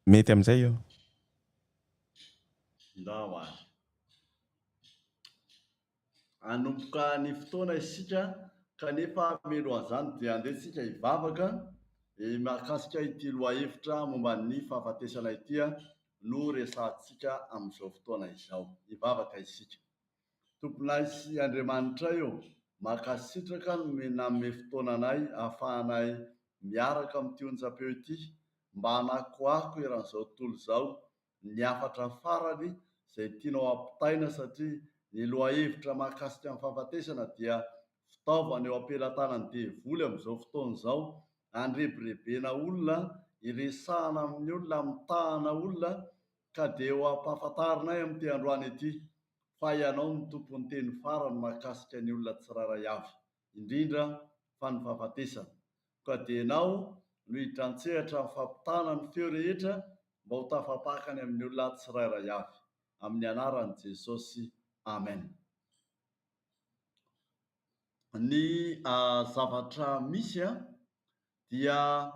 Mety amin'izay io. Ndao ary. Hanomboka ny fotoana isika kanefa mialohan'izany dia andeha isika hivavaka mahakasika ity lohahevitra momba ny fahafatesana ity no resahantsika amin'izao fotoana izao. Hivavaka isika. Tomponay sy Andriamanitray ô, mankasitraka nanome fotoana anay ahafahanay miaraka amin'ity onjam-peo ity mba hanakoako eran'izao tontolo izao ny hafatra farany izay tianao hampitaina satria ny lohahevitra mahakasika ny fahafatesana dia fitaovana eo am-pelatanan'ny devoly amin'izao fotoana izao handrebirebena olona, hiresahana amin'ny olona, hamitahana olona ka dia ho ampahafantarinay amin'ity androany ity fa ianao no tompon'ny teny farany mahakasika ny olona tsirairay avy, indrindra fa ny fahafatesana. Koa dia ianao no hiditra an-tsehatra amin'ny fampitana ny feo rehetra mba ho tafapaka any amin'ny olona tsirairay avy. Amin'ny anaran'i Jesosy. Amen. Ny zavatra misy dia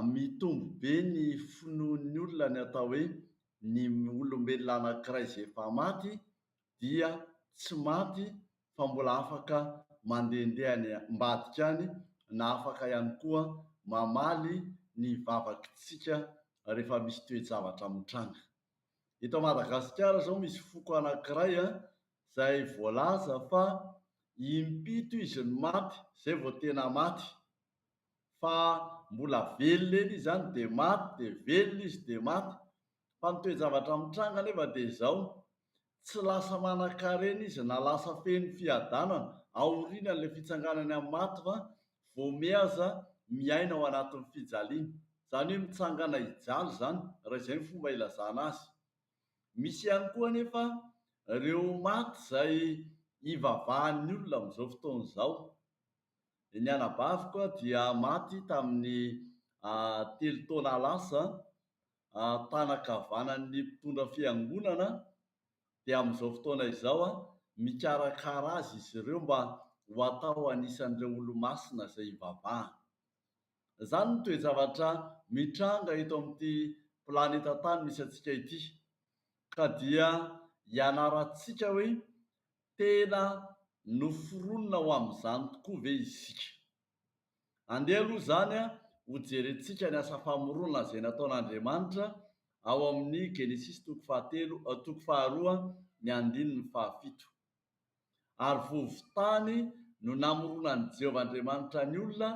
mitombo be ny finoan'ny olona ny atao hoe ny olombelona anankiray izay efa maty dia tsy maty fa mbola afaka mandehandeha any ambadika any na afaka ihany koa mamaly ny vavakitsika rehefa misy toe-javatra mitranga. Eto Madagasikara izao misy foko anankiray izay voalaza fa impito izy no maty izay vao tena maty. Fa mbola velona eny izy izany dia maty dia velona izy dia maty. Fa ny toe-javatra mitranga anefa dia izao, tsy lasa manan-karena izy na lasa feno fiadanana aorianan'ilay fitsanganany amin'ny maty fa vao may aza miaina ao anatin'ny fijaliana. Izany hoe mitsangana hijaly izany raha izay ny fomba ilazana azy. Misy ihany koa anefa ireo maty izay ivavahan'ny olona amin'izao fotoana izao. Ny anabaviko dia maty tamin'ny telo taona lasa, tanan-kavanan'ny mpitondra fiangonana dia amin'izao fotoana izao mikarakara azy izy ireo mba ho atao anisan'ireo olomasina izay ivavahana. Izany no toe-javatra mitranga eto amin'ity planeta tany misy antsika ity. Ka dia ianarantsika hoe tena noforonina ho amin'izany tokoa ve isika? Andeha aloha izany hojerentsika ny asa famoronana izay nataon'Andriamanitra ao amin'ny Genesisy toko fahatelo, toko faharoa ny andininy fahafito. Ary vovon-tany no namoronan'i Jehovah Andriamanitra ny olona,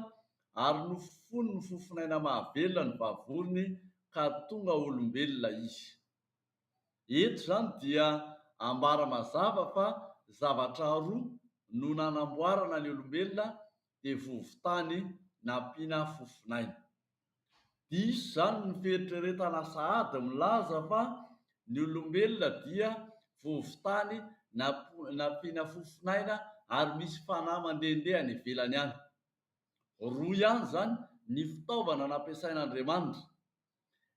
ary nofofoniny ny fofonaina mahavelona ny vavorony, ka tonga olombelona izy. Eto izany dia ambara mazava fa zavatra roa no nanamboarana ny olombelona dia vovon-tany nampiana fofonaina. Diso izany ny fieritreretana sahady milaza fa ny olombelona dia vovon-tany nampiana fofonaina ary misy fanahy mandehandeha any ivelany any. Roa ihany izany ny fitaovana nampiasain'Andriamanitra.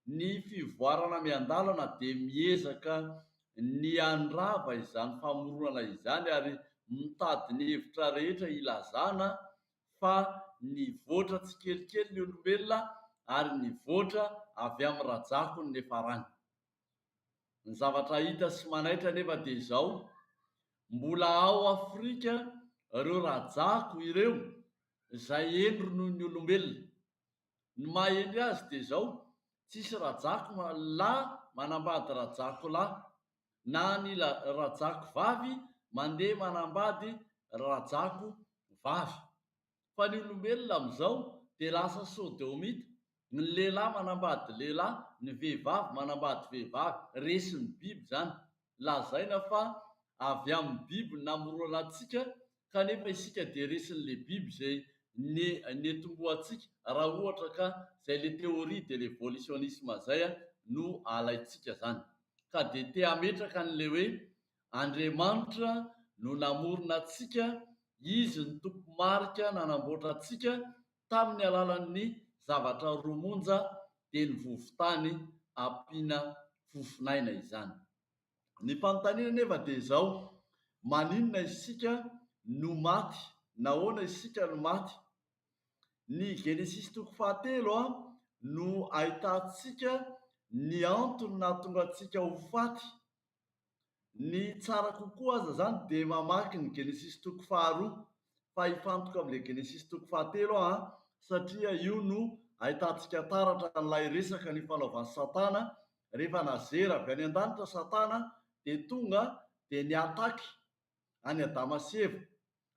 Ny fivoarana miandalana dia miezaka ny handrava izany famoronana izany ary mitady ny hevitra rehetra hilazana fa nivoatra tsikelikely ny olombelona ary nivoatra avy amin'ny rajako ny niafarany. Ny zavatra hita sy manaitra anefa dia izao, mbola ao Afrika ireo rajako ireo izay hendry noho ny olombelona. Ny maha hendry azy dia izao, tsisy rajako lahy manambady rajako lahy, na ny rajako vavy mandeha manambady rajako vavy. Fa ny olombelona amin'izao dia lasa sodomita, ny lehilahy manambady lehilahy, ny vehivavy manambady vehivavy, resin'ny biby izany. Lazaina fa avy amin'ny biby ny namoronana antsika kanefa isika dia resin'ilay biby izay netombohantsika raha ohatra ka izay ilay théorie de l'évolutionnisme izay no alaintsika izany. Ka dia te hametraka an'ilay hoe Andriamanitra no namorona antsika, Izy no tompo-marika nanamboatra antsika tamin'ny alalan'ny zavatra roa monja dia ny vovon-tany ampiana fofon'aina izany. Ny fanontaniana anefa dia izao, maninona isika no maty? Nahoana isika no maty? Ny Genesisy toko fahatelo no ahitantsika ny antony nahatonga antsika ho faty. Ny tsara kokoa aza izany dia mamaky ny Genesisy toko faharoa, fa hifantoka amin'ilay Genesisy toko fahatelo aho an, satria io no ahitantsika taratra an'ilay resaka nifanaovan'i Satana. Rehefa nazera avy any an-danitra Satana dia tonga dia ni-attaque an'i Adama sy Eva.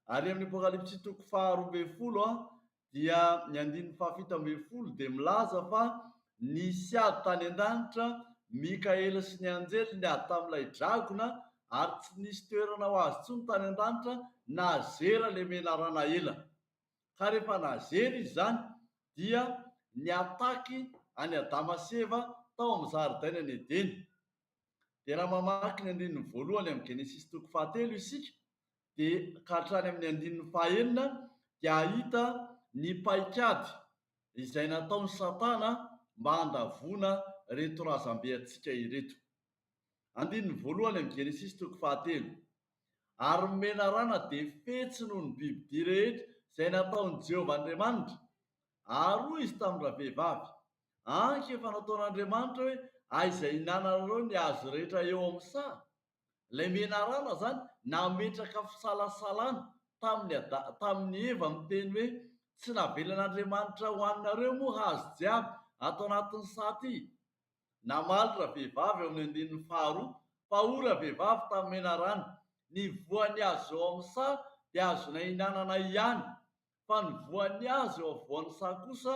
Ary amin'ny Apokalypsy toko faha-12 dia ny andininy faha-17 dia milaza fa nisy ady tany an-danitra, Mikaela sy ny anjeliny niady tamin'ilay dragona ary tsy nisy toerana ho azy intsony tany an-danitra, nazera ilay menarana ela. Ka rehefa nazera izy izany dia ni-attaque an'i Adama sy Eva tao amin'ny zaridainan'i Edena. Dia raha mamaky ny andininy voalohany amin'ny Genesisy toko fahatelo isika dia ka hatrany amin'ny andininy fahaenina dia hahita ny paikady izay nataon'i Satana mba handavoana ireto razambe antsika ireto. Andininy voalohany amin'ny Genesisy toko fahatelo. Ary ny menarana dia fetsy noho ny bibidia rehetra izay nataon'i Jehovah Andriamanitra. Ary hoy izy tamin-dravehivavy, Anky efa nataon'Andriamanitra hoe aiza hihinananareo ny hazo rehetra eo amin'ny saha? Ilay menarana izany nametraka fisalasalana tamin'i Ada, tamin'i Eva miteny hoe, Tsy navelan'Andriamanitra hohaninareo moa hazo jiaby ato anatin'ny saha ity? Namaly ravehivavy eo amin'ny andininy faharoa fa hoy ravehivavy tamin'ny menarana, Ny voan'ny hazo eo amin'ny saha dia azonay ihinanana ihany, fa ny voan'ny hazo eo afovoan'ny saha kosa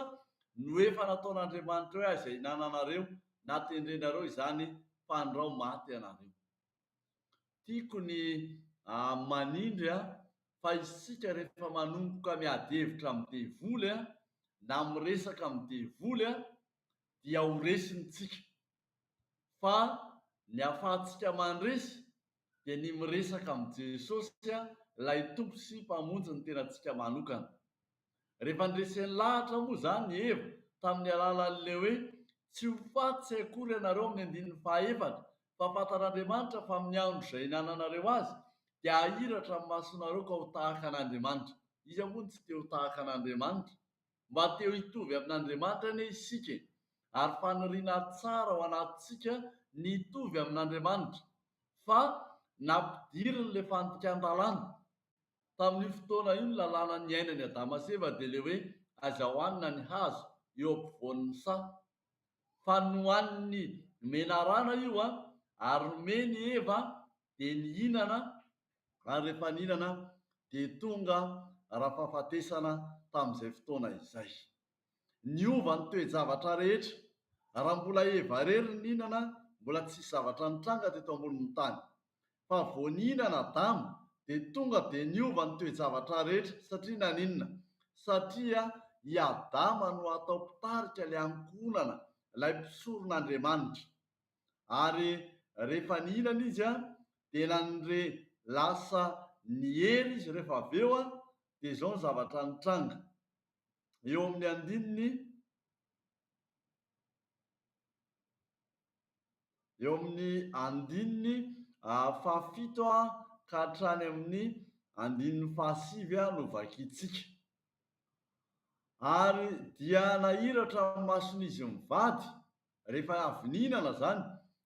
no efa nataon'Andriamanitra hoe aiza ihinananareo na tendrenareo izany fandrao maty ianareo. Tiako ny manindry fa isika rehefa manomboka miady hevitra amin'ny devoly na miresaka amin'ny devoly dia ho resiny tsika. Fa ny ahafahantsika mandresy dia ny miresaka amin'i Jesosy ilay Tompo sy Mpamonjy ny tenantsika manokana. Rehefa nreseny lahatra moa izany i Eva tamin'ny alalan'ilay hoe tsy ho faty tsy akory ianareo amin'ny andininy fahaefatra fa fantatr'Andriamanitra fa amin'ny andro izay hinananareo azy dia hahiratra ny masonareo ka ho tahaka an'Andriamanitra. Iza moa no tsy te ho tahaka an'Andriamanitra? Mba te ho hitovy amin'Andriamanitra anie isika e! Ary faniriana tsara ao anatintsika ny hitovy amin'Andriamanitra. Fa nampidiriny ilay fandikan-dalàna. Tamin'io fotoana io ny lalàna niainan'i Adama sy Eva dia ilay hoe aza hohanina ny hazo eo ampovoan'ny saha. Fa nohanin'ny menarana io ary nomeny i Eva dia nihinana ary rehefa nihinana dia tonga rafahafatesana tamin'izay fotoana izay. Niova ny toe-javatra rehetra. Raha mbola Eva irery no nihinana, mbola tsisy zavatra nitranga teto ambonin'ny tany. Fa vao nihinana Adama dia tonga dia niova ny toe-javatra rehetra. Satria naninona? Satria i Adama no atao mpitarika ilay ankohonana, ilay mpisoron'Andriamanitra. Ary rehefa nihinana izy dia nandre lasa niery izy rehefa avy eo dia izao ny zavatra nitranga. Eo amin'ny andininy eo amin'ny andininy fahafito ka hatrany amin'ny andininy fahasivy no vakintsika. Ary dia nahiratra ny mason'izy mivady rehefa avy nihinana izany,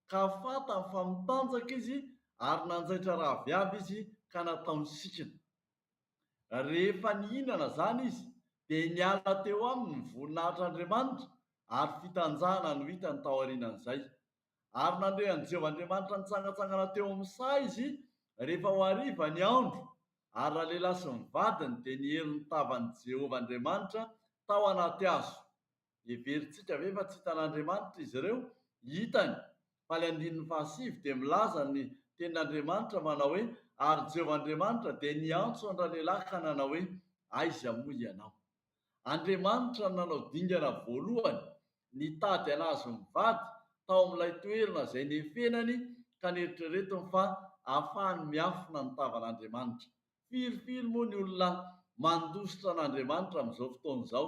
ka fantany fa mitanjaka izy ary nanjaitra raviavy izy ka nataony sikina. Rehefa nihinana izany izy, dia niala teo aminy ny voninahitr'Andriamanitra, ary fitanjahana no hitany taorianan'izay. Ary nandre an'i Jehovah Andriamanitra nitsangantsangana teo amin'ny saha izy rehefa ho hariva ny andro, ary ralehilahy sy ny vadiny dia niery ny tavan'i Jehovah Andriamanitra tao anaty hazo. Heverintsika ve fa tsy hitan'Andriamanitra izy ireo? Hitany! Fa ilay andininy fahasivy dia milaza ny tenin'Andriamanitra manao hoe, Ary Jehovah Andriamanitra dia niantso an-dralehilahy ka nanao hoe, Aiza moa ianao? Andriamanitra no nanao dingana voalohany nitady an'azy mivady tao amin'ilay toerana izay nefenany ka neritreretiny fa ahafahany miafina ny tavan'Andriamanitra. Firifiry moa ny olona mandositra an'Andriamanitra amin'izao fotoana izao?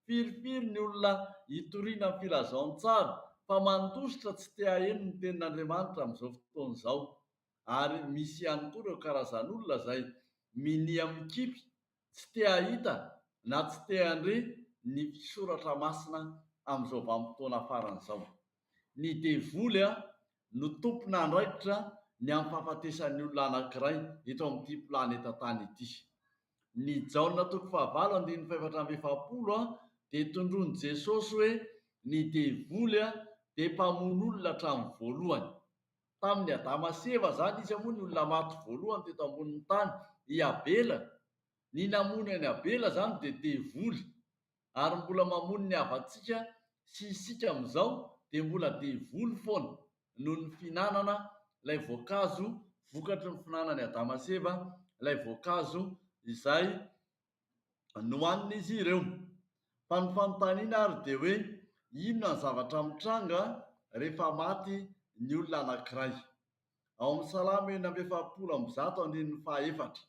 Firifiry ny olona itoriana ny filazantsara fa mandositra tsy te haheno ny tenin'Andriamanitra amin'izao fotoana izao? Ary misy ihany koa ireo karazan'olona izay minia mikipy, tsy te hahita na tsy te handre ny soratra masina amin'izao vanim-potoana farany izao. Ny devoly no tompon'andraikitra ny amin'ny fahafatesan'ny olona anankiray eto amin'ity planeta tany ity. Ny Jaona toko fahavalo andininy fahefatra amby efapolo dia tondroin'i Jesosy hoe ny devoly dia mpamono olona hatramin'ny voalohany. Tamin'i Adama sy Eva izany, iza moa ny olona maty voalohany teto ambonin'ny tany? I Abela. Ny namono an'i Abela izany dia devoly. Ary mbola mamono ny havantsika sy isika amin'izao dia mbola devoly foana noho ny fihinanana ilay voankazo vokatry ny fihinanan'i Adama sy Eva ilay voankazo izay nohanin'izy ireo. Fa ny fanontaniana ary dia hoe inona ny zavatra mitranga rehefa maty ny olona anankiray? Ao amin'ny Salamo 146 andininy fahaefatra.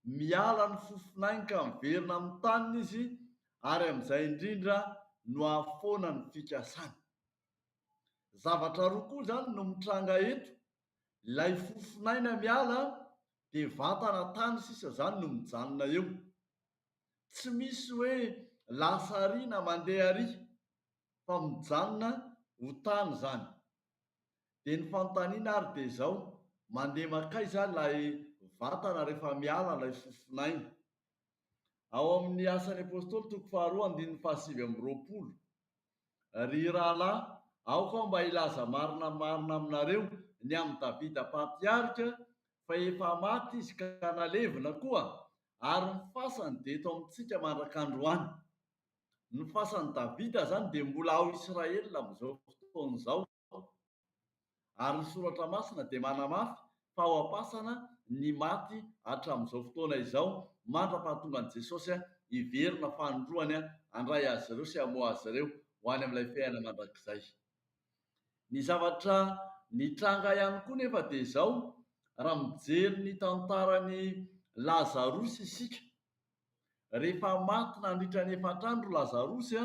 Miala ny fofonainy ka miverina amin'ny taniny izy ary amin'izay indrindra no hahafoana ny fikasany. Zavatra roa koa izany no mitranga eto, ilay fofonaina miala dia vatana tany sisa izany no mijanona eo. Tsy misy hoe lasa ary na mandeha ary fa mijanona ho tany izany. Dia ny fanontaniana ary dia izao, mandeha mankaiza ilay vatana rehefa miala ilay fofonaina? Ao amin'ny Asan'ny Apostoly toko faharoa andininy fahasivy amby roapolo, Ry rahalahy, aoka aho mba hilaza marina marina aminareo ny amin'i Davida patriarika, fa efa maty izy ka nalevina koa, ary ny fasany dia eto amintsika mandrak'androany. Ny fasan'i Davida izany dia mbola ao Israel amin'izao fotoana izao. Ary ny Soratra Masina dia manamafy fa ao am-pasana ny maty hatramin'izao fotoana izao mandra-pahatongan'i Jesosy hiverina fanindroany handray azy ireo sy hamoha azy ireo ho any amin'ilay fiainana mandrakizay. Ny zavatra nitranga ihany koa nefa dia izao, raha mijery ny tantaran'i Lazarosy isika, Rehefa maty nandritra ny efatra andro Lazarosy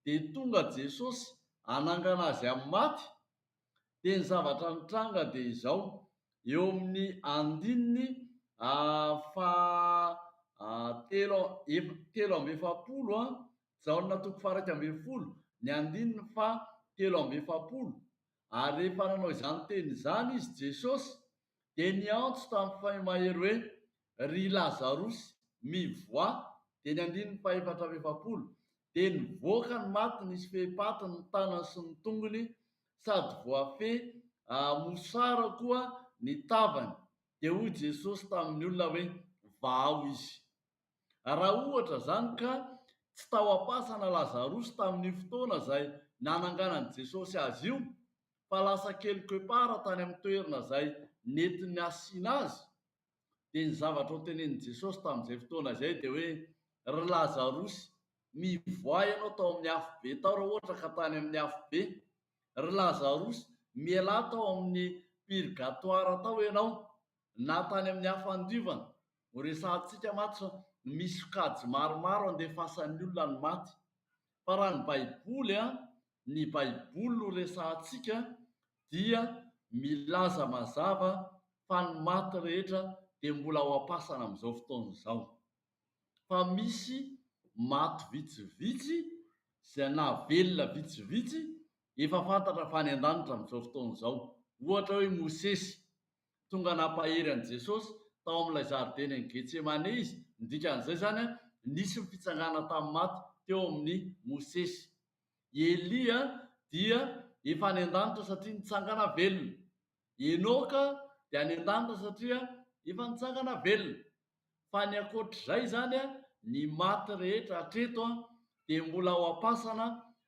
dia tonga Jesosy hanangana azy amin'ny maty, dia ny zavatra nitranga dia izao, eo amin'ny andininy faha telo 43, Jaona toko faha-11, ny andininy faha 43, ary rehefa nanao izany teny izany izy, Jesosy, dia niantso tamin'ny feo mahery hoe, Ry Lazarosy, mivoaha! Dia ny andininy faha-44, Dia nivoaka ny maty nisy fehipaty ny tanany sy ny tongony, sady voafehy mosara koa ny tavany. Dia hoy Jesosy tamin'ny olona hoe, Vahao izy. Raha ohatra izany ka tsy tao am-pasana Lazarosy tamin'io fotoana izay nananganan'i Jesosy azy io, fa lasa quelque part tany amin'ny toerana izay nety nasiana azy, dia ny zavatra hotenenin'i Jesosy tamin'izay fotoana izay dia hoe, Ry Lazarosy, mivoaha ianao tao amin'ny afobe tao raha ohatra ka tany amin'ny afobe. Ry Lazarosy, mialà tao amin'ny purgatoire tao ianao, na tany amin'ny afo andiovana. Horesahantsika mantsy fa misy sokajy maromaro andefasan'ny olona ny maty. Fa raha ny Baiboly, ny Baiboly no resahantsika dia milaza mazava fa ny maty rehetra dia mbola ao am-pasana amin'izao fotoana izao. Fa misy maty vitsivitsy izay na velona vitsivitsy efa fantatra fa any an-danitra amin'izao fotoana izao. Ohatra hoe Mosesy, tonga nampahery an'i Jesosy tao amin'ilay zaridainan'i Getsemane izy, ny dikan'izay izany nisy ny fitsangana tamin'ny maty teo amin'i Mosesy. I Elia dia efa any an-danitra satria nitsangana velona. I Enoka dia any an-danitra satria efa nitsangana velona. Fa ny ankoatr'izay izany, ny maty rehetra hatreto dia mbola ao am-pasana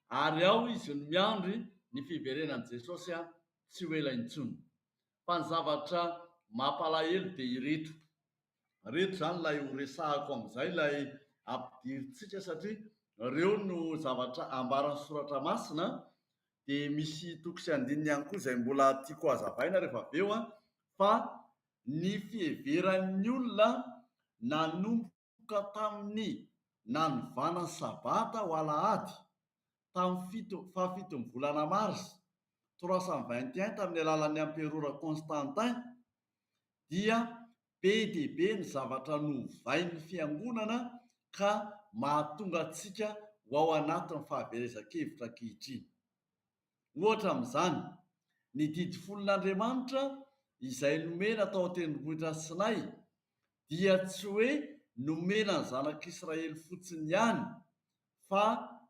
ary ao izy no miandry ny fiverenan'i Jesosy tsy ho ela intsony. Fa ny zavatra mampalahelo dia ireto. Ireto izany ilay ho resahako amin'izay, ilay ampidirintsika satria ireo no zavatra ambaran'ny Soratra Masina, dia misy toko sy andininy ihany koa izay mbola tiako hazavaina rehefa avy eo fa ny fiheveran'ny olona nanomboka tamin'ny nanovana ny Sabata ho Alahady tamin'ny fito fahafiton'ny volana Marsa 321 tamin'ny alalan'ny Amperora Constantin dia be dia be ny zavatra novain'ny Fiangonana ka mahatonga antsika ho ao anatin'ny fahaverezan-kevitra ankehitriny. Ohatra amin'izany, ny Didy Folon'Andriamanitra izay nomena tao an-tendrombohitra Sinay dia tsy hoe nomena ny zanak'Israely fotsiny ihany fa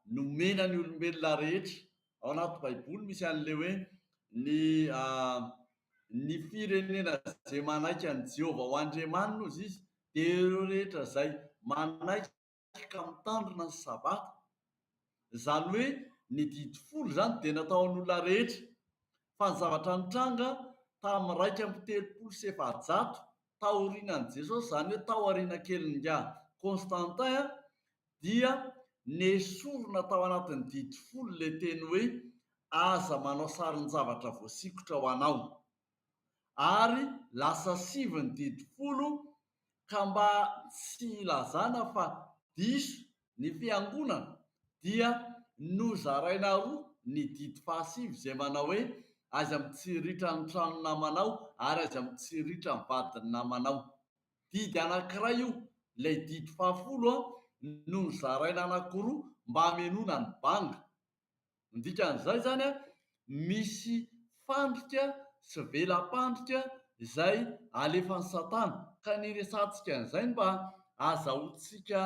nomena ny olombelona rehetra. Ao anaty Baiboly misy an'ilay hoe ny ny firenena izay manaiky an'i Jehovah ho Andriamaniny hozy izy dia ireo rehetra izay manaiky ka mitandrina ny Sabata. Izany hoe ny didy folo izany dia natao an'olona rehetra. Fa ny zavatra nitranga tamin'ny 431 taorianan'i Jesosy, izany hoe tao aoriana kelin'ingahy Constantin, dia nesorina tao anatin'ny didy folo ilay teny hoe aza manao sarin-javatra voasikotra ho anao. Ary lasa sivy ny didy folo ka mba tsy hilazana fa diso ny fiangonana dia nozaraina roa ny didy fahasivy izay manao hoe aza mitsiriritra ny tranon'ny namanao ary aza mitsiriritra ny vadin'ny namanao. Didy anankiray io, ilay didy fahafolo no nozaraina anankiroa mba hamenoana ny banga. Ny dikan'izay izany, misy fandrika sy vela-pandrika izay alefan'i Satana. Ka ny hiresahantsika an'izay mba hahazahoantsika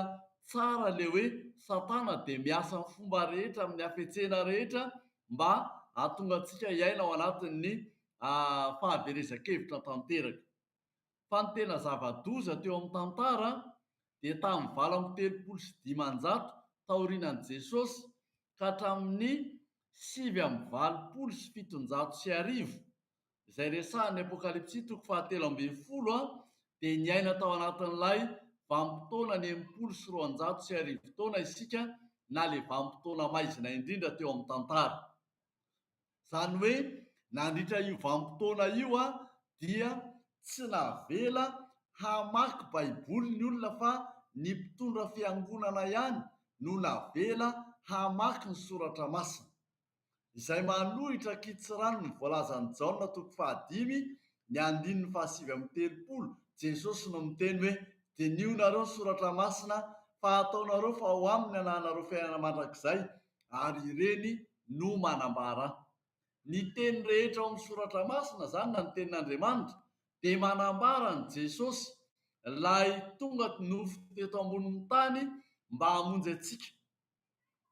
tsara ilay hoe Satana dia miasa amin'ny fomba rehetra, amin'ny hafetsena rehetra mba hahatonga antsika hiaina ao anatin'ny fahaverezan-kevitra tanteraka. Fa ny tena zava-doza teo amin'ny tantara dia tamin'ny 538 taorianan'i Jesosy ka hatramin'ny 1789, izay resahin'ny Apokalypsy toko fahatelo ambinifolo, dia niaina tao anatin'ilay vanim-potoana ny 1260 taona isika na ilay vanim-potoana maizina indrindra teo amin'ny tantara. Izany hoe nandritra io vanim-potoana io dia tsy navela hamaky Baiboly ny olona fa ny mpitondra fiangonana ihany no navela hamaky ny Soratra Masina. Izay manohitra ankitsirano ny voalazan'i Jaona toko fahadimy ny andininy fahasivy amby telopolo, Jesosy no miteny hoe, Dinihonareo ny Soratra Masina fa ataonareo fa ao aminy anananareo fiainana mandrakizay, ary ireny no manambara. Ny teny rehetra ao amin'ny Soratra Masina izany na ny Tenin'Andriamanitra dia manambara an'i Jesosy, ilay tonga nofo teto ambonin'ny tany mba hamonjy antsika.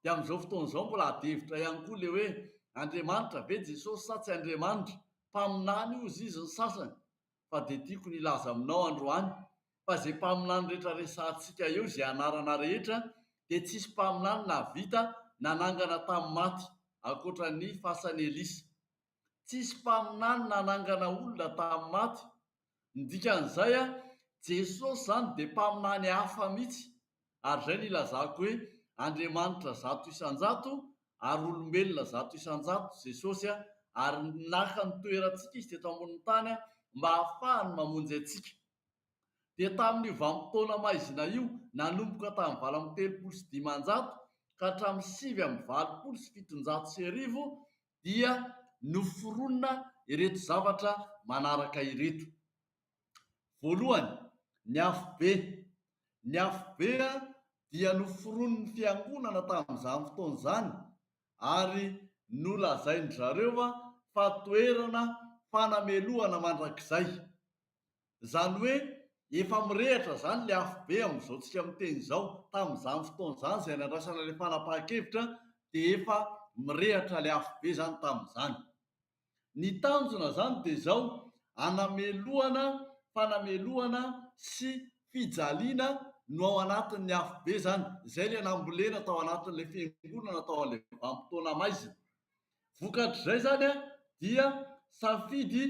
Dia amin'izao fotoana izao mbola ady hevitra ihany koa ilay hoe Andriamanitra ve Jesosy sa tsy Andriamanitra? Mpaminany hozy izy ny sasany. Fa dia tiako ny hilaza aminao androany fa izay mpaminany rehetra resahantsika eo, izay anarana rehetra, dia tsisy mpaminany nahavita nanangana tamin'ny maty, ankoatra ny fasan'i Elisa. Tsisy mpaminany nanangana olona tamin'ny maty. Ny dikan'izay, Jesosy izany dia mpaminany hafa mihitsy. Ary izay no ilazako hoe Andriamanitra 100% ary olombelona 100% Jesosy ary naka ny toerantsika Izy teto ambonin'ny tany mba hahafahany mamonjy antsika. Dia tamin'io vanim-potoana maizina io, nanomboka tamin'ny 538 ka hatramin'ny 1789 dia noforonina ireto zavatra manaraka ireto. Voalohany, ny afobe. Ny afobe dia noforonin'ny fiangonana tamin'izany fotoana izany ary nolazain-dry zareo fa toerana fanamelohana mandrakizay. Izany hoe efa mirehitra izany ilay afobe amin'izao tsika miteny izao, tamin'izany fotoana izany izay nandraisana ilay fanapahan-kevitra dia efa mirehitra ilay afobe izany tamin'izany. Ny tanjona izany dia izao, hanamelohana, fanamelohana sy fijaliana no ao anatin'ny afobe izany, izay ilay nambolena tao anatin'ilay fiangonana tao amin'ilay vanim-potoana maizina. Vokatr'izay izany dia safidy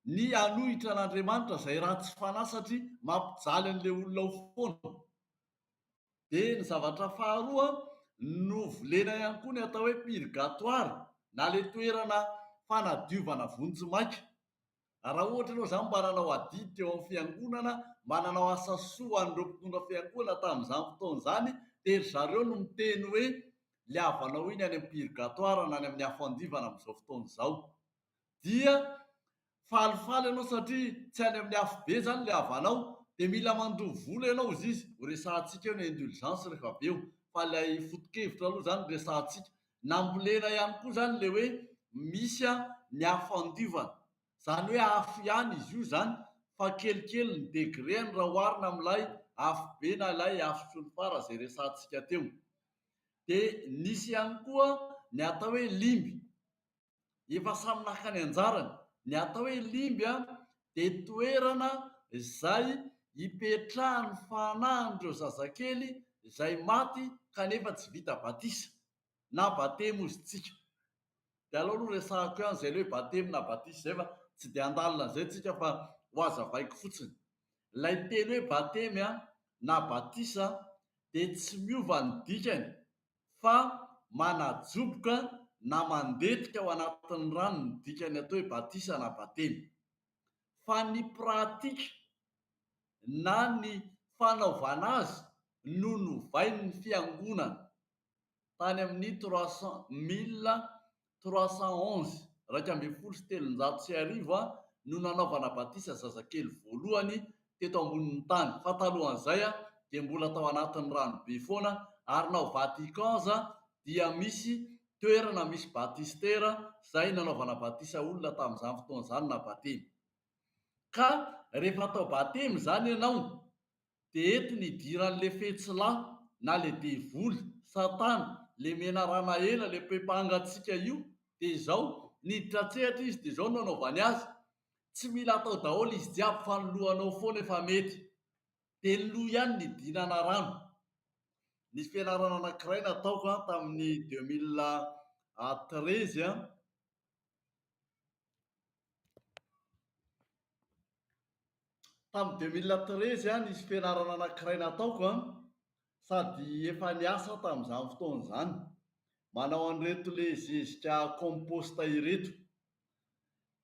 ny hanohitra an'Andriamanitra izay ratsy fanahy satria mampijaly an'ilay olona ao foana. Dia ny zavatra faharoa, novolena ihany koa ny atao hoe purgatoire na ilay toerana fanadiovana vonjimaika. Raha ohatra ianao izany mba nanao adidy teo amin'ny fiangonana, mba nanao asa soa ho an'ireo mpitondra fiangonana tamin'izany fotoana izany, dia ry zareo no miteny hoe ilay havanao iny any amin'ny purgatoire na any amin'ny afo andivana amin'izao fotoana izao. Dia Falifaly ianao satria tsy any amin'ny afobe izany ilay havanao dia mila mandoa vola ianao hozy izy, ho resahantsika eo ny indulgence rehefa avy eo fa ilay foto-kevitra aloha izany no resahantsika. Nambolena ihany koa izany ilay hoe misy ny afo andiovana. Izany hoe afo ihany izy io izany fa kelikely ny degré-ny raha oharina amin'ilay afobe na ilay afo solifara izay resahantsika teo. Dia nisy ihany koa ny atao hoe limby. Efa samy naka ny anjarany. Ny atao hoe limby dia toerana izay ipetrahan'ny fanahin'ireo zazakely izay maty kanefa tsy vita batisa na batemy hozy tsika. Dia aleo aloha resahako ihany izay ilay hoe batemy na batisa izay fa tsy dia handalina an'izay tsika fa ho hazavaiko fotsiny. Ilay teny hoe batemy na batisa dia tsy miova ny dikany fa manajoboka na mandetika ao anatin'ny rano ny dikan'ny atao hoe batisa na batemy. Fa ny pratique na ny fanaovana azy no novain'ny fiangonana tany amin'ny trois cent 1311, 1311, no nanaovana batisa zazakely voalohany teto ambonin'ny tany, fa talohan'izay dia mbola tao anatin'ny rano be foana, ary na ao Vatican aza dia misy toerana misy batistera izay nanaovana batisa olona tamin'izany fotoana izany na batemy. Ka rehefa atao batemy izany ianao dia eto ny idiran'le fetsilahy na le devoly, satana, le menarana ela, le mpepanga antsika io dia izao, niditra an-tsehatra izy dia izao no anaovany azy, tsy mila atao daholo izy jiaby fa ny lohanao foana efa mety, dia ny loha ihany no idinana rano. Nisy fianarana anankiray nataoko tamin'ny 2013 an, Tamin'ny 2013 nisy fianarana anankiray nataoko an, sady efa niasa aho tamin'izany fotoana izany. Manao an'ireto le zezika compost ireto.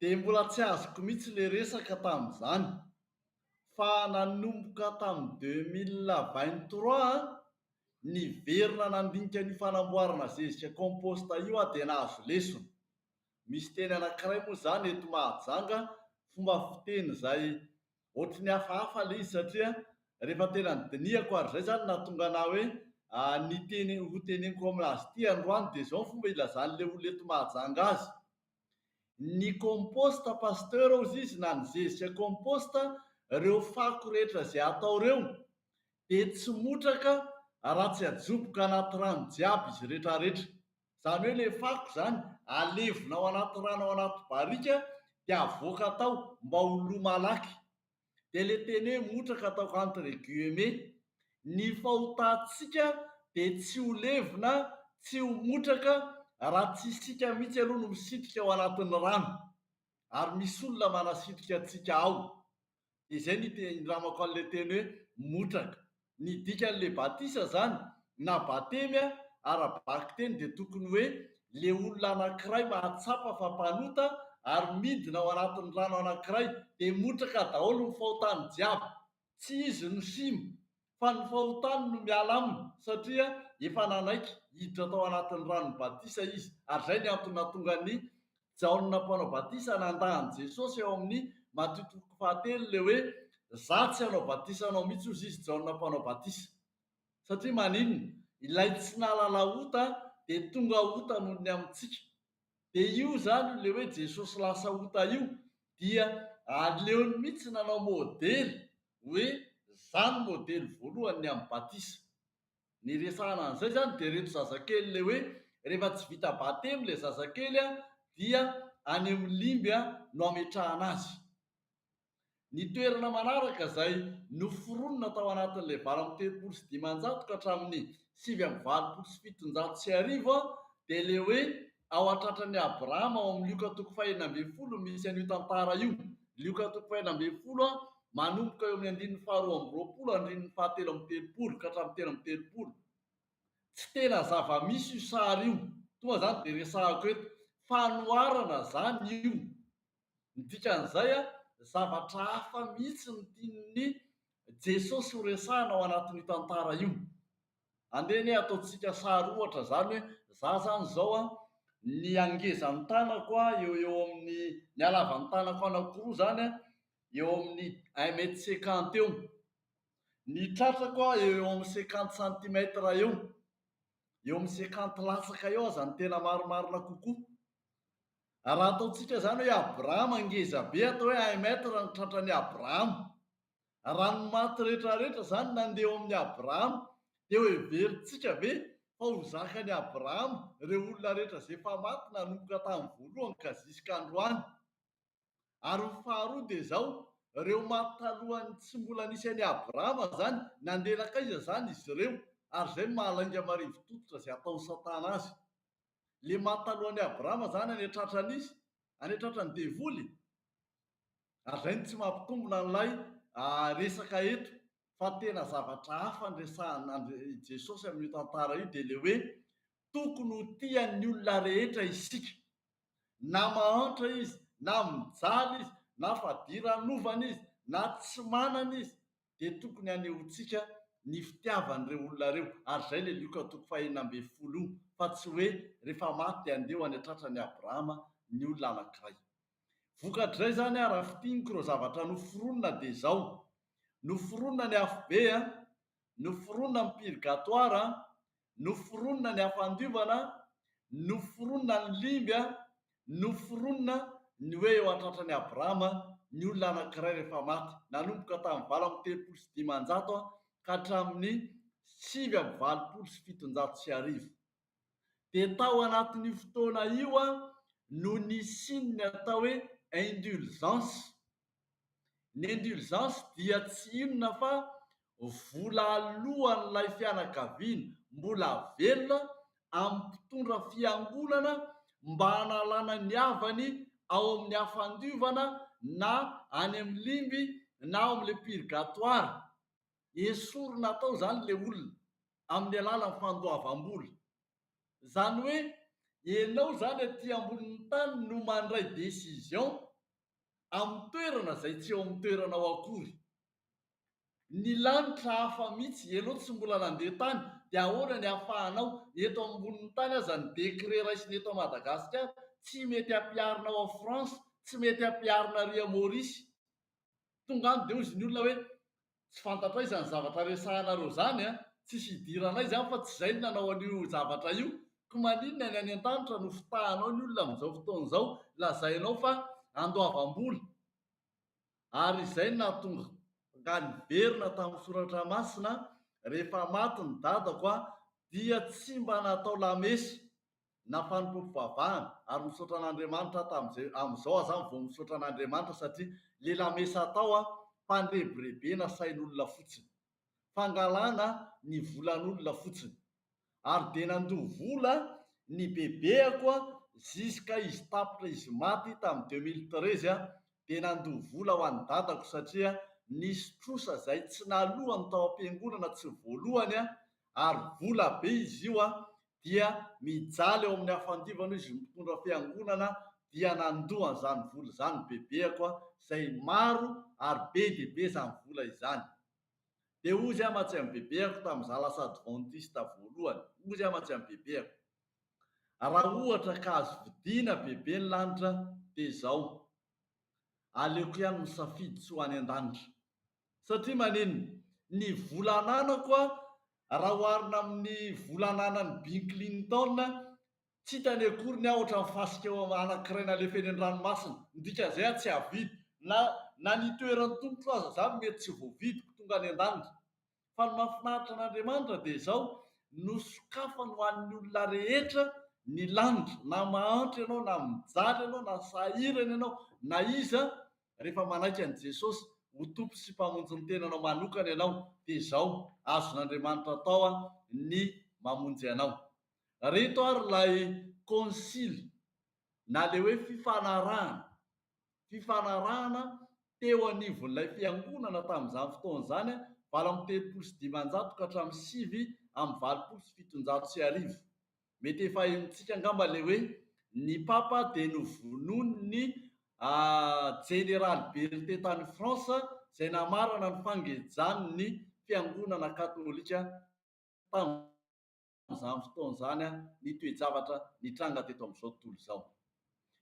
Dia mbola tsy azoko mihitsy le resaka tamin'izany. Fa nanomboka tamin'ny 2023 niverina nandinika an'io fanamboarana zezika compost io aho dia nahazo lesona. Misy teny anankiray moa izany eto Mahajanga, fomba fiteny izay ohatry ny hafahafa ilay izy satria rehefa tena nodinihako ary izay izany nahatonga anà hoe ny teny ho teneniko aminazy ity androany dia izao ny fomba ilazan'ilay olona eto Mahajanga azy. Ny compost pasteur hozy izy na ny zezika compost, ireo fako rehetra izay atao ireo dia tsy motraka raha tsy ajoboka anaty rano jiaby izy rehetrarehetra. Izany hoe ilay fako izany alevina ao anaty rano ao anaty barika dia avoaka tao mba ho lo malaky. Dia ilay teny hoe motraka ataoko entre guillemets. Ny fahotantsika dia tsy ho levona, tsy ho motraka raha tsy isika mihitsy aloha no misitrika ao anatin'ny rano. Ary misy olona manasitrika antsika ao. Dia izay no indramako an'ilay teny hoe motraka. Ny dikan'ilay batisa izany, na batemy ara-bakiteny dia tokony hoe ilay olona anankiray mahatsapa fa mpanota ary midina ao anatin'ny rano anankiray dia motraka daholo ny fahotany jiaby. Tsy izy no sima fa ny fahotany no miala aminy satria efa nanaiky hiditra tao anatin'ny ranon'ny batisa izy ary izay ny antony nahatonga an'i Jaona mpanao batisa nandà an'i Jesosy ao amin'ny Matio toko fahatelo ilay hoe za tsy hanao batisa anao mihitsy hozy izy Jaona mpanao batisa satria maninona? Ilay tsy nahalala ota dia tonga ota noho ny amintsika Dia io izany io ilay hoe Jesosy lasa ota io dia aleony mihitsy nanao modely hoe za no modely voalohany ny amin'ny batisa. Ny resahana an'izay izany dia ireto zazakely ilay hoe rehefa tsy vita batemy ilay zazakely dia any amin'ny limby no ametrahana azy. Ny toerana manaraka izay noforonina tao anatin'ilay 538 ka hatramin'ny 1789 dia ilay hoe ao an-tratran'i Abrahama ao amin'ny Lioka toko fahenina ambin'ny folo misy an'io tantara io. Lioka toko fahenina ambin'ny folo manomboka eo amin'ny andininy faharoa amby roapolo andininy fahatelo amby telopolo ka hatramin'ny 33. Tsy tena zava-misy io sary io. Tonga izany dia resahako eto. Fanoharana izany io. Ny dikan'izay, zavatra hafa mihitsy no tian'i Jesosy ho resahina ao anatin'io tantara io. Andeha anie ataontsika sary ohatra izany hoe, za izany izao an, ny hangezan'ny tanako eo eo amin'ny, ny halavan'ny tanako anankiroa izany an, eo amin'ny un mètre cinquante eo. Ny tratrako eo eo amin'ny cinquante centimètres eo. Eo amin'ny cinquante latsaka eo aza no tena marimarina kokoa. Raha ataontsika izany hoe Abrahama ngeza be atao hoe un mètre ny tratran'i Abrahama. Raha ny maty rehetrarehetra izany nandeha eo amin'i Abrahama dia ho heverintsika ve fa ho zakan'i Abrahama ireo olona rehetra izay efa maty nanomboka tamin'ny voalohany ka zisk'androany? Ary ny faharoa dia izao, ireo maty talohan'ny tsy mbola nisy an'i Abrahama izany, nandeha nankaiza izany izy ireo? Ary izay no maha lainga marivo tototra izay ataon'i Satana azy. Ilay maty talohan'i Abrahama izany any an-tratran'iza? Any an-tratran'ny devoly? Ary izay no tsy mampitombina an'ilay resaka eto, fa tena zavatra hafa no resahan'i Jesosy amin'io tantara io dia ilay hoe tokony ho tian'ny olona rehetra isika. Na mahantra izy, na mijaly izy, na fadiranovana izy, na tsy manana izy, dia tokony hanehoantsika ny fitiavan'ireo olona ireo. Ary izay ilay Lioka toko fahenina ambin'ny folo io, fa tsy hoe rehefa maty dia handeha ho any an-tratran'i Abrahama ny olona anankiray. Vokatr'izay izany, raha fintiniko ireo zavatra noforonina dia izao, noforonina ny afobe, noforonina ny purgatoire, Noforonina ny hafandiovana, noforonina ny limby, noforonina ny hoe eo an-tratran'i Abrahama ny olona anankiray rehefa maty, nanomboka tamin'ny 538 ka hatramin'ny 1789. Dia tao anatin'io fotoana io no nisian'ny atao hoe indulgence. Ny indulgence dia tsy inona fa vola aloan'ilay fianakaviana mbola velona amin'ny mpitondra fiangonana mba hanalana ny havany ao amin'ny hafandiovana na any amin'ny limby na ao amin'ilay purgatoire. Esorina tao izany ilay olona amin'ny alalan'ny fandoavam-bola. Izany hoe ianao izany aty ambonin'ny tany no mandray décision amin'ny toerana izay tsy eo amin'ny toeranao akory. Ny lanitra hafa mihitsy, ianao tsy mbola nandeha tany dia ahoana ny ahafahanao, eto ambonin'ny tany aza ny décret raisina eto Madagasikara tsy mety ampiharina ao France, tsy mety ampiharina ary Maurice. Tonga any dia hozy ny olona hoe Tsy fantatray izany zavatra resahanareo izany an! Tsisy idiranay izany fa tsy izay no nanao an'io zavatra io. Ko maninona ny any an-danitra no fitahanao ny olona amin'izao fotoana izao lazainao fa andoavam-bola? Ary izay no nahatonga ahy niverina tamin'ny soratra masina, rehefa maty ny dadako an, dia tsy mba natao lamesa na fanompoam-pivavahana ary misaotra an'Andriamanitra aho tamin'izay, amin'izao aho zany vao misaotra an'Andriamanitra satria le lamesa atao an, fandrebirebena sain'olona fotsiny, fangalana ny volan'olona fotsiny, ary dia nandoa vola ny bebeako an, jusqu'à izy tapitra izy maty tamin'ny 2013 an, dia nandoa vola ho an'i dadako satria nisy trosa izay tsy nalohany tao am-piangonana tsy voalohany an, ary vola be izy io an, dia mijaly ao amin'ny hafandivana izy mitondra fiangonana dia nandoa an'izany vola izany bebeako a, izay maro ary be dia be izany vola izany. Dia hozy aho mantsy amin'ny bebeako tamin'izaho lasa adventiste voalohany, hozy aho mantsy amin'ny bebeako, raha ohatra ka azo vidiana bebe ny lanitra dia izao, aleoko ihany misafidy tsy ho any an-danitra. Satria maninona? Ny vola ananako a, raha oharina amin'ny vola ananan'i Bill Clinton, tsy hitany akory ny ahy ohatran'ny fasika eo anankiray nalefa eny an-dranomasina. Ny dikan'izay aho tsy hahavidy. Na na ny itoeran'ny tongotro aza izany mety tsy voavidiko tonga any an-danitra. Fa ny mahafinaritra an'Andriamanitra dia izao, nosokafany ho an'ny olona rehetra ny lanitra, na mahantra ianao, na mijaly ianao, na sahirana ianao, na iza, rehefa manaiky an'i Jesosy ho Tompo sy Mpamonjy ny tenanao manokana ianao, dia izao, azon'Andriamanitra atao ny mamonjy anao. Reto ary ilay konsily, na ilay hoe fifanarahana, fifanarahana teo anivon'ilay fiangonana tamin'izany fotoana izany, 538 ka hatramin'ny 1789. Mety efa henontsika angamba ilay hoe ny Papa dia novonoin'ny Jeneraly Berthe tany France izay namarana ny fangejany ny fiangonana katolika tamin'izany fotoana izany ny toe-javatra nitranga teto amin'izao tontolo izao.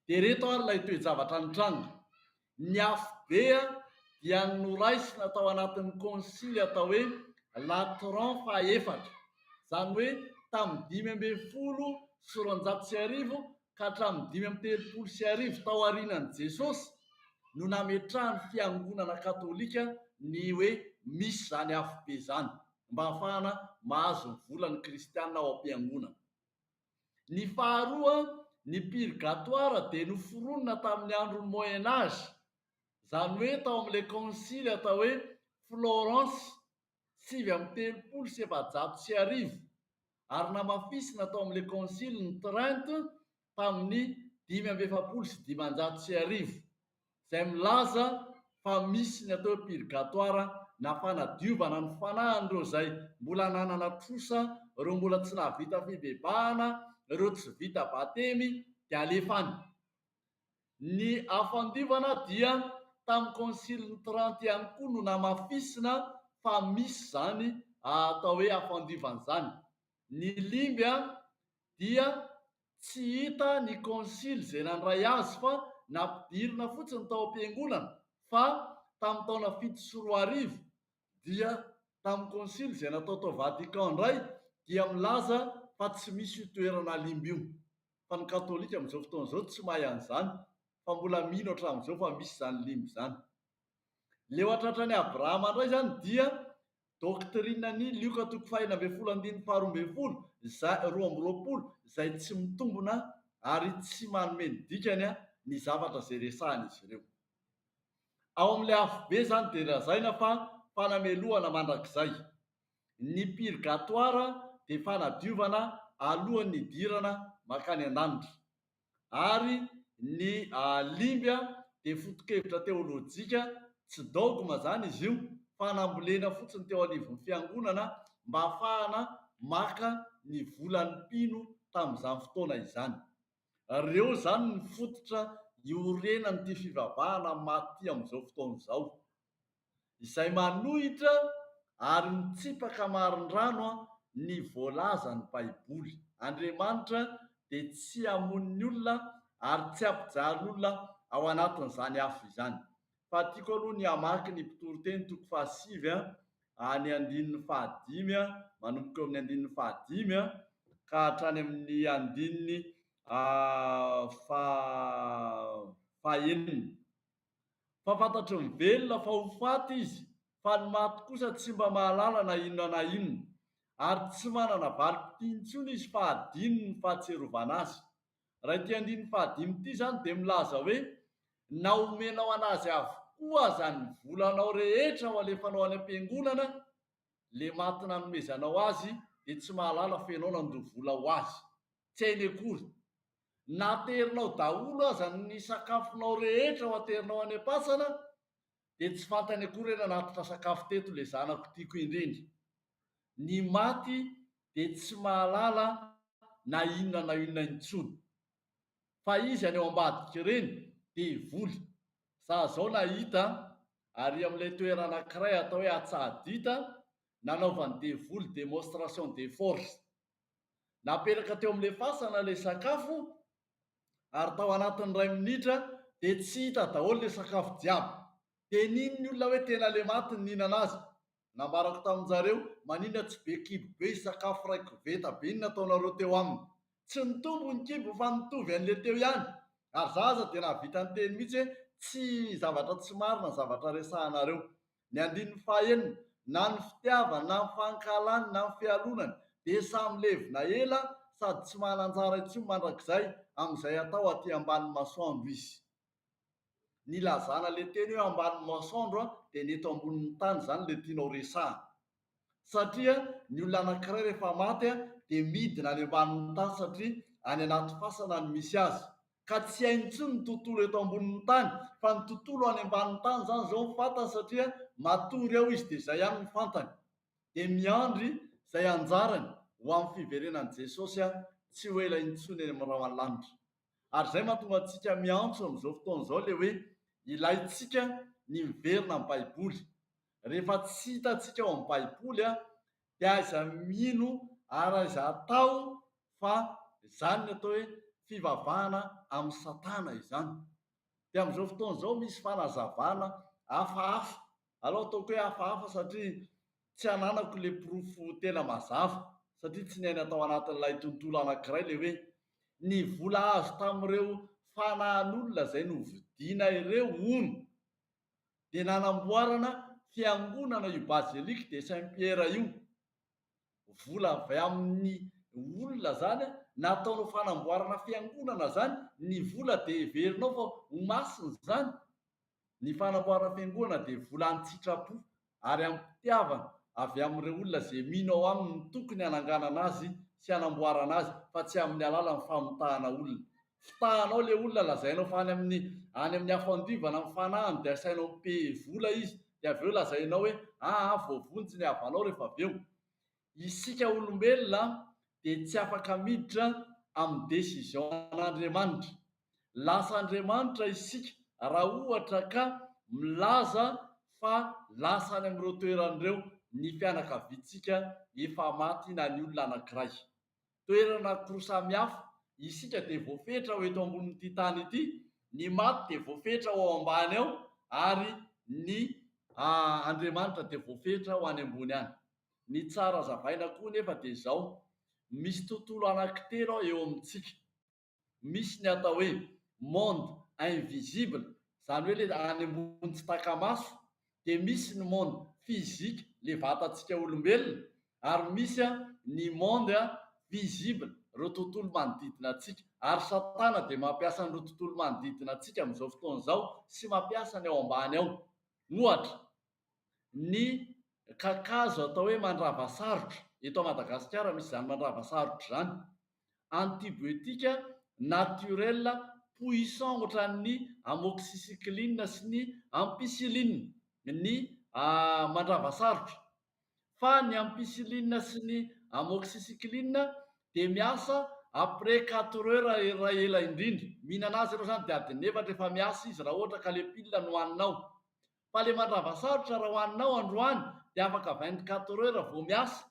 Dia ireto ary ilay toe-javatra nitranga. Ny afobe dia noraisina tao anatin'ny konsily atao hoe Latran fahaefatra, izany hoe tamin'ny 1215. ka hatramin'ny 1035 tao aorianan'i Jesosy no nametrahan'ny fiangonana katolika ny hoe misy izany afobe izany mba hahafahana mahazo ny volan'ny kristiana ao am-piangonana. Ny faharoa, ny purgatoire dia noforonina tamin'ny andron'ny Moyen Âge, izany hoe tao amin'ilay konsily atao hoe Florence 1439 ary namafisina tao amin'ilay Kônsilin'i Trente tamin'ny 1545, izay milaza fa misy ny atao hoe pirgatoara na fanadiovana ny fanahin'ireo izay mbola nanana trosa, ireo mbola tsy nahavita fibebahana, ireo tsy vita batemy dia alefa any. Ny afandiovana dia tamin'ny Kônsilin'i Trente ihany koa no namafisina fa misy izany atao hoe afandiovana izany. Ny limby dia tsy hita ny kônsily izay nandray azy fa nampidirina fotsiny tao am-piangonana fa tamin'ny taona 2007 dia tamin'ny kônsily izay natao tao Vatican indray dia milaza fa tsy misy io toerana limby io. Fa ny katolika amin'izao fotoana izao tsy mahay an'izany fa mbola mino hatramin'izao fa misy izany limby izany. Ilay eo an-tratran'i Abrahama indray izany dia doctrine-n'ny Lioka toko faha-16 andininy faha-12 izay, 22, izay tsy mitombina ary tsy manome ny dikany ny zavatra izay resahan'izy ireo. Ao amin'ilay afobe izany dia lazaina fa fanamelohana mandrakizay. Ny purgatoire dia fanadiovana alohan'ny hidirana mankany an-danitra. Ary ny limby dia foto-kevitra teolojika, tsy dogme izany izy io fa nambolena fotsiny teo anivon'ny fiangonana mba hahafahana maka ny volan'ny mpino tamin'izany fotoana izany. Ireo izany ny fototra iorenan'ity fivavahana maty ity amin'izao fotoana izao. Izay manohitra ary mitsipaka marindrano ny voalazan'ny Baiboly. Andriamanitra dia tsy hamono ny olona ary tsy hampijaly olona ao anatin'izany afo izany. Fa tiako aloha ny hamaky ny Mpitoriteny toko fahasivy any andininy fahadimy, manomboka eo amin'ny andininy fahadimy ka hatrany amin'ny andininy fahenina. Fa fantatry ny velona fa ho faty izy, fa ny maty kosa tsy mba mahalala na inona na inona, ary tsy manana valim-pitia intsony izy fa hadinony ny fahatsiarovana azy. Raha ity andininy fahadimy ity izany dia milaza hoe na omenao an'azy avokoa aza ny volanao rehetra ho alefanao any am-piangonana, le maty nanomezanao azy dia tsy mahalala fa ianao nandoa vola ho azy. Tsy hainy akory. Na aterinao daholo aza ny sakafonao rehetra ho aterinao any am-pasana dia tsy fantany akory hoe nanatitra sakafo teto ilay zanako tiako indrindra. Ny maty dia tsy mahalala na inona na inona intsony. Fa izy any ao ambadika ireny devoly. Za zao nahita ary amin'ilay toerana anankiray atao hoe Atsahadita nanaovan'ny devoly démonstration de force. Napetraka teo amin'ilay fasana ilay sakafo ary tao anatin'ny iray minitra dia tsy hita daholo ilay sakafo jiaby. Dia nino ny olona hoe tena ilay maty no nihinana azy. Nambarako tamin-jareo, maninona tsy be kibo be io sakafo iray koveta be iny nataonareo teo aminy. Tsy nitombo ny kibo fa nitovy an'ilay teo ihany. Ary za aza dia nahavita niteny mihitsy hoe tsy zavatra tsy marina ny zavatra resahanareo. Ny andininy fahaenina, na ny fitiavany na ny fankahalany na ny fialonany dia samy levona ela sady tsy manan-jara intsony mandrakizay amin'izay atao aty ambanin'ny masoandro izy. Nilazana ilay teny hoe ambanin'ny masoandro dia ny eto ambonin'ny tany izany ilay tianao resahana. Satria ny olona anankiray rehefa maty dia midina any ambanin'ny tany satria any anaty fasana no misy azy. Ka tsy hainy intsony ny tontolo eto ambonin'ny tany fa ny tontolo any ambanin'ny tany izany izao no fantany satria matory ao izy dia izay ihany no fantany. Dia miandry izay anjarany ho amin'ny fiverenan'i Jesosy tsy ho ela intsony eny amin'ny rahona lanitra. Ary izay mahatonga antsika miantso amin'izao fotoana izao ilay hoe ilaintsika ny miverina amin'ny Baiboly. Rehefa tsy hitantsika ao amin'ny Baiboly dia aiza mino ary aiza atao fa izany ny atao hoe fivavahana amin'i Satana izany. Dia amin'izao fotoana izao misy fanazavana hafahafa, aleo ataoko hoe hafahafa satria tsy ananako ilay porofo tena mazava satria tsy niaina tao anatin'ilay tontolo anankiray ilay hoe. Ny vola azo tamin'ireo fanahin'olona izay novidiana ireo hono dia nanamboarana fiangonana io Basilique de Saint Pierre io. Vola avy amin'ny olona izany nataonao fanamboarana fiangonana izany, ny vola dia heverinao fa ho masina izany. Ny fanamboarana fiangonana dia vola an-tsitrapo ary amim-pitiavana avy amin'ireo olona izay mino ao aminy no tokony hananganana azy sy hanamboarana azy fa tsy amin'ny alalan'ny famitahana olona. Fitahanao ilay olona lazainao fa any amin'ny any amin'ny afo andivana ny fanahiny dia asainao mi-payer vola izy dia avy eo lazainao hoe aa voavonjy ny havanao rehefa avy eo. Isika olombelona dia tsy afaka miditra amin'ny décision an'Andriamanitra. Lasa Andriamanitra isika raha ohatra ka milaza fa lasa any amin'ireo toerana ireo ny fianakaviantsika efa maty na ny olona anankiray. Toerana anankiroa samihafa, isika dia voafetra ho eto ambonin'ity tany ity, ny maty dia voafetra ho ao ambany ao ary ny Andriamanitra dia voafetra ho any ambony any. Ny tsara azavaina koa nefa dia izao, misy tontolo anankitelo eo amintsika. Misy ny atao hoe monde invisible, izany hoe ilay any ambony tsy taka-maso, dia misy ny monde physique, ilay vatantsika olombelona, ary misy ny monde visible, ireo tontolo manodidina antsika. Ary Satana dia mampiasa an'ireo tontolo manodidina antsika amin'izao fotoana izao sy mampiasa ny ao ambany ao. Ohatra, ny kakazo atao hoe mandravasarotra, eto Madagasikara misy izany mandravasarotra izany, antibiotique naturel puissant ohatran'ny amoxicilline sy ny ampicilline ny mandravasarotra, fa ny ampicilline sy ny amoxicilline dia miasa après quatre heures raha ela indrindra, mihinana azy ianao izany dia adiny efatra efa miasa izy raha ohatra ka le pile no hohaninao. Fa le mandrava sarotra raha hohaninao androany dia afaka 24 heures vao miasa.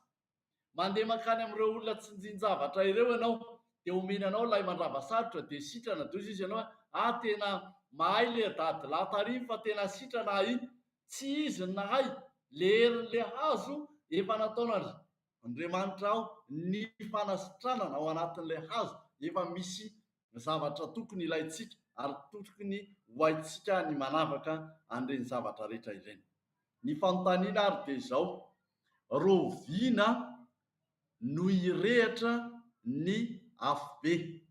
Mandeha mankany amin'ireo olona tsinjin-javatra ireo ianao dia omeny anao ilay mandrava sarotra dia sitrana dia hoy izy ianao hoe ah tena mahay le dadilahy tary iny fa tena sitrana aho iny. Tsy izy no nahay, le herin'le hazo efa nataon'Andriamanitra ao ny fanasitranana ao anatin'ilay hazo efa misy zavatra tokony ilaintsika ary tokony ho haintsika ny manavaka an'ireny zavatra rehetra ireny. Ny fanontaniana ary dia izao, rahoviana no hirehitra ny afobe?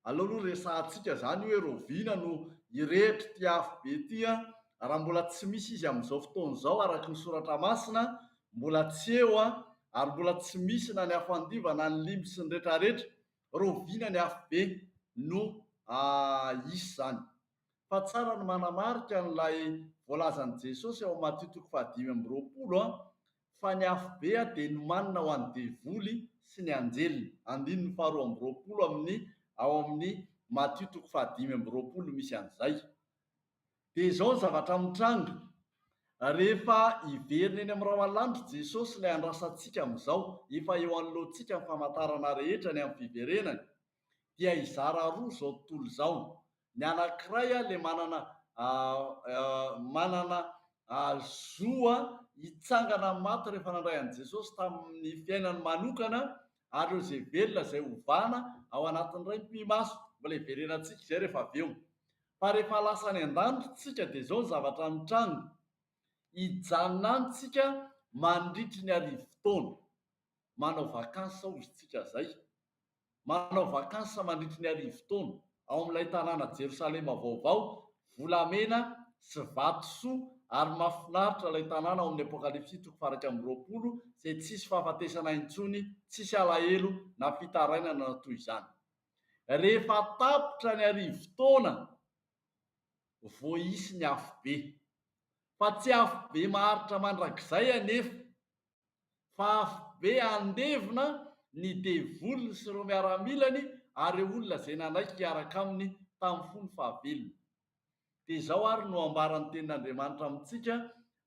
Aleo aloha resahantsika izany hoe rahoviana no hirehitra ity afobe ity an, raha mbola tsy misy izy amin'izao fotoana izao araka ny soratra masina, mbola tsy eo an, ary mbola tsy misy na ny afo andiva na ny limby sy ny retraretra, Rahoviana ny afobe no hisy izany? Fa tsara ny manamarika an'ilay voalazan'i Jesosy ao Matio toko fahadimy amby roapolo fa ny afobe dia nomanina ho an'ny devoly sy ny anjeliny. Andininy faharoa amby roapolo amin'ny ao amin'ny Matio toko fahadimy amby roapolo misy an'izay. Dia izao ny zavatra mitranga, rehefa hiverina eny amin'ny rahona lanitra Jesosy ilay andrasantsika amin'izao, efa eo anoloantsika ny famantarana rehetra ny amin'ny fiverenany, dia hizara roa izao tontolo izao. Ny anankiray ilay manana manana zo hitsangana amin'ny maty rehefa nandray an'i Jesosy tamin'ny fiainany manokana, ary ireo izay velona izay hovana ao anatin'ny iray mipi-maso. Mbola hiverenantsika izay rehefa avy eo. Fa rehefa lasa any an-danitra tsika dia izao ny zavatra mitranga, hijanona any tsika mandritry ny arivotaona. Manao vacances hozy tsika zay. Manao vacances mandritry ny arivotaona ao amin'ilay tanàna Jerosalema vaovao, volamena sy vatosoa ary mahafinaritra ilay tanàna ao amin'ny Apokalypsy toko faha-21 izay tsisy fahafatesana intsony, tsisy alahelo na fitarainana na toy izany. Rehefa tapitra ny arivotaona vao hisy ny afobe. Fa tsy afobe maharitra mandrakizay anefa, fa afobe handevona ny devoliny sy ireo miaramilany ary ireo olona izay nanaiky hiaraka aminy tamin'ny fony fahavelony. Dia izao ary no ambaran'ny Tenin'Andriamanitra amintsika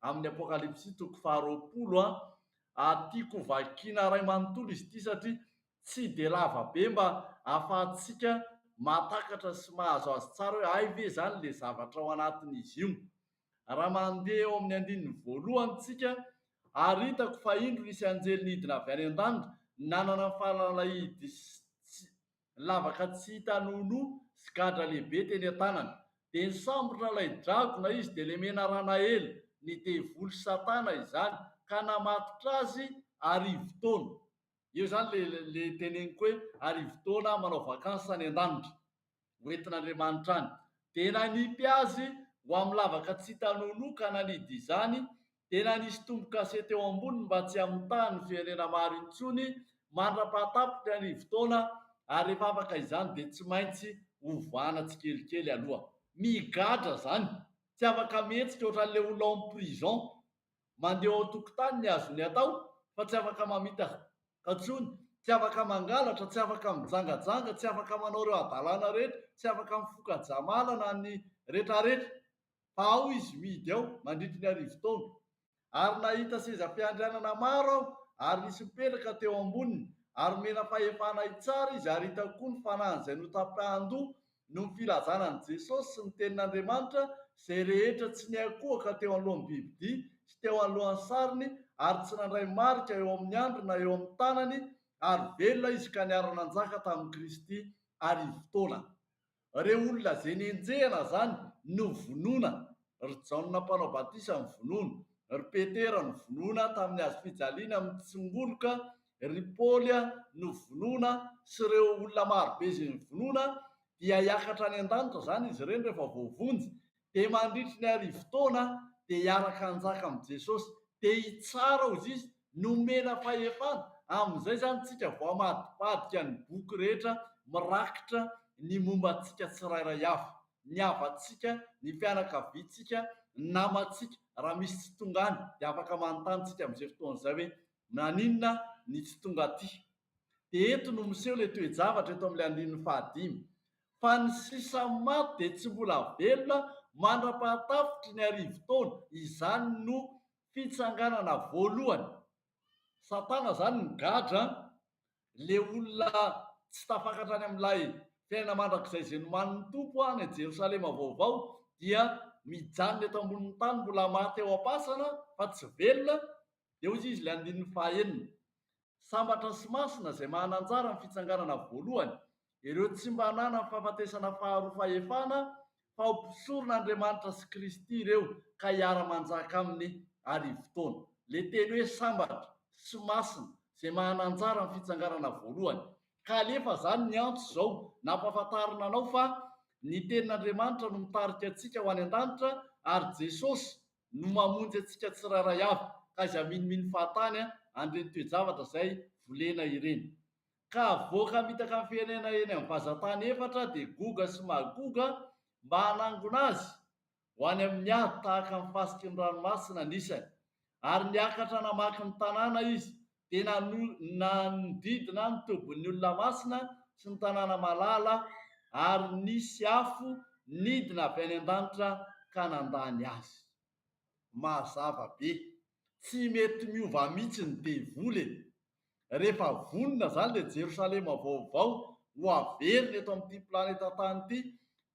amin'ny Apokalypsy toko faharoapolo a. Tiako hovakiana iray manontolo izy ity satria tsy dia lava be mba ahafahantsika mahatakatra sy mahazo azy tsara hoe hay ve izany ilay zavatra ao anatin'izy io. Raha mandeha eo amin'ny andininy voalohany tsika, Ary hitako fa indro nisy anjely nidina avy any an-danitra nanana ny fanalahidy sy. lavaka tsy hita nonoa sy gadra lehibe teny an-tanany. Dia nisambotra ilay dragona izy, dia ilay menarana ela, ny devoly Satana izany, ka namatotra azy 1000 taona. Eo izany ilay ilay teneniko hoe 1000 taona manao vacances any an-danitra. Hoentin'Andriamanitra any. Dia nanipy azy ho amin'ny lavaka tsy hita nonoa ka nanidy izany, dia nanisy tombo-kase teo amboniny mba tsy hamitahany ny firenena maro intsony mandra-pahatapitry ny 1000 taona, ary rehefa afaka izany dia tsy maintsy hovana tsikelikely aloha. Migadra izany, tsy afaka mihetsika ohatran'ilay olona ao amin'ny prison. Mandeha ao an-tokotany ny azony atao fa tsy afaka mamita intsony, tsy afaka mangalatra, tsy afaka mijangajanga, tsy afaka manao ireo hadalana rehetra, tsy afaka mifoka jamala na ny retraretra fa ao izy mihidy ao mandritry ny 1000 taona. Ary nahita seza fiandrianana maro aho ary nisy mipetraka teo amboniny, ary nomena fahefana hitsara izy ary hitako koa ny fanahin'izay notapahan-doha noho ny filazana an'i Jesosy sy ny Tenin'Andriamanitra, izay rehetra tsy niankohoka teo anoloan'ny bibidia sy teo anoloan'ny sariny ary tsy nandray marika eo amin'ny andriny na eo amin'ny tanany, ary velona izy ka niara-nanjaka tamin'i Kristy 1000 taona. Ireo olona izay nenjehina izany novonoina, ry Jaona Mpanao Batisa novonoina, ry Petera novonoina tamin'ny hazo fijaliana mitsingoloka, ry Paoly novonoina sy ireo olona marobe izay novonoina, dia hiakatra any an-danitra izany izy ireny rehefa voavonjy, dia mandritry ny 1000 taona dia hiaraka hanjaka amin'i Jesosy, dia hitsara hozy izy, nomena fahefana, amin'izay izany tsika vao hamadibadika ny boky rehetra mirakitra ny momba antsika tsirairay avy, ny havantsika, ny fianakaviantsika, ny namantsika, raha misy tsy tonga any dia afaka manontany tsika amin'izay fotoana izay hoe naninona ny tsy tonga aty? Dia eto no miseho ilay toe-javatra eto amin'ilay andininy fahadimy. Fa ny sisa maty dia tsy mbola velona mandra-pahatafitry ny 1000 taona. Izany no fitsanganana voalohany. Satana izany migadra ilay olona tsy tafakatra any amin'ilay fiainana mandrakizay izay nomanin'ny Tompo any Jerosalema vaovao dia mijanona eto ambonin'ny tany mbola maty ao am-pasana fa tsy velona. Dia hoy izy ilay andininy fahaenina. Sambatra sy masina izay manana anjara amin'ny fitsanganana voalohany, ireo tsy mba hanana ny fahafatesana faharoa fahefana, fa ho mpisorona Andriamanitra sy Kristy ireo ka hiara-manjaka aminy 1000 taona. Ilay teny hoe sambatra sy masina izay manana anjara amin'ny fitsanganana voalohany. Ka alefa izany ny antso izao nampahafantarina anao fa ny tenin'Andriamanitra no mitarika antsika ho any an-danitra ary Jesosy no mamonjy antsika tsirairay avy ka aiza minomino fahatany an'ireny toe-javatra izay volena ireny. Ka avoaka hamitaka ny firenena eny amin'ny vazan-tany efatra dia Goga sy Magoga mba hanangona azy ho any amin'ny ady tahaka ny fasiky ny ranomasina ny isany. Ary niakatra namaky ny tanàna izy dia nanodidina ny tobin'ny olona masina sy ny tanàna malala, ary nisy afo nidina avy any an-danitra ka nandany azy. Mazava be. Tsy mety miova mihitsy ny devoly e! Rehefa vonona izany ilay Jerosalema vaovao ho averina eto amin'ity planeta tany ity,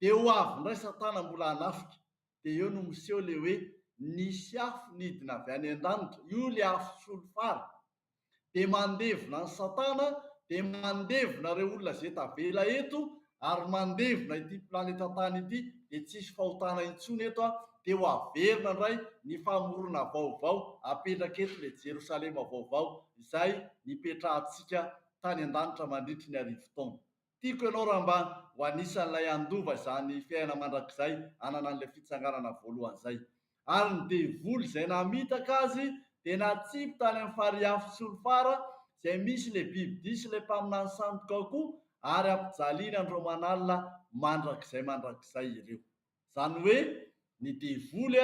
dia ho avy indray Satana mbola hanafika. Dia eo no miseho ilay hoe nisy afo nidina avy any an-danitra, io ilay afo solifara, dia mandevona an'i Satana, dia mandevona ireo olona izay tavela eto, ary mandevona ity planeta tany ity, dia tsy hisy fahotana intsony eto, dia ho averina indray ny famorona vaovao apetraka eto ilay Jerosalema vaovao izay nipetrahantsika tany an-danitra mandritry ny 1000 taona. Tiako ianao raha mba ho anisan'ilay handova izany fiainana mandrakizay hanana an'ilay fitsanganana voalohany izay. Ary ny devoly izay namitaka azy dia natsipy tany amin'ny farihy afo solifara izay misy ilay bibidia sy ilay mpaminany sandoka koa, ary hampijaliana andro aman'alina mandrakizay mandrakizay ireo. Izany hoe ny devoly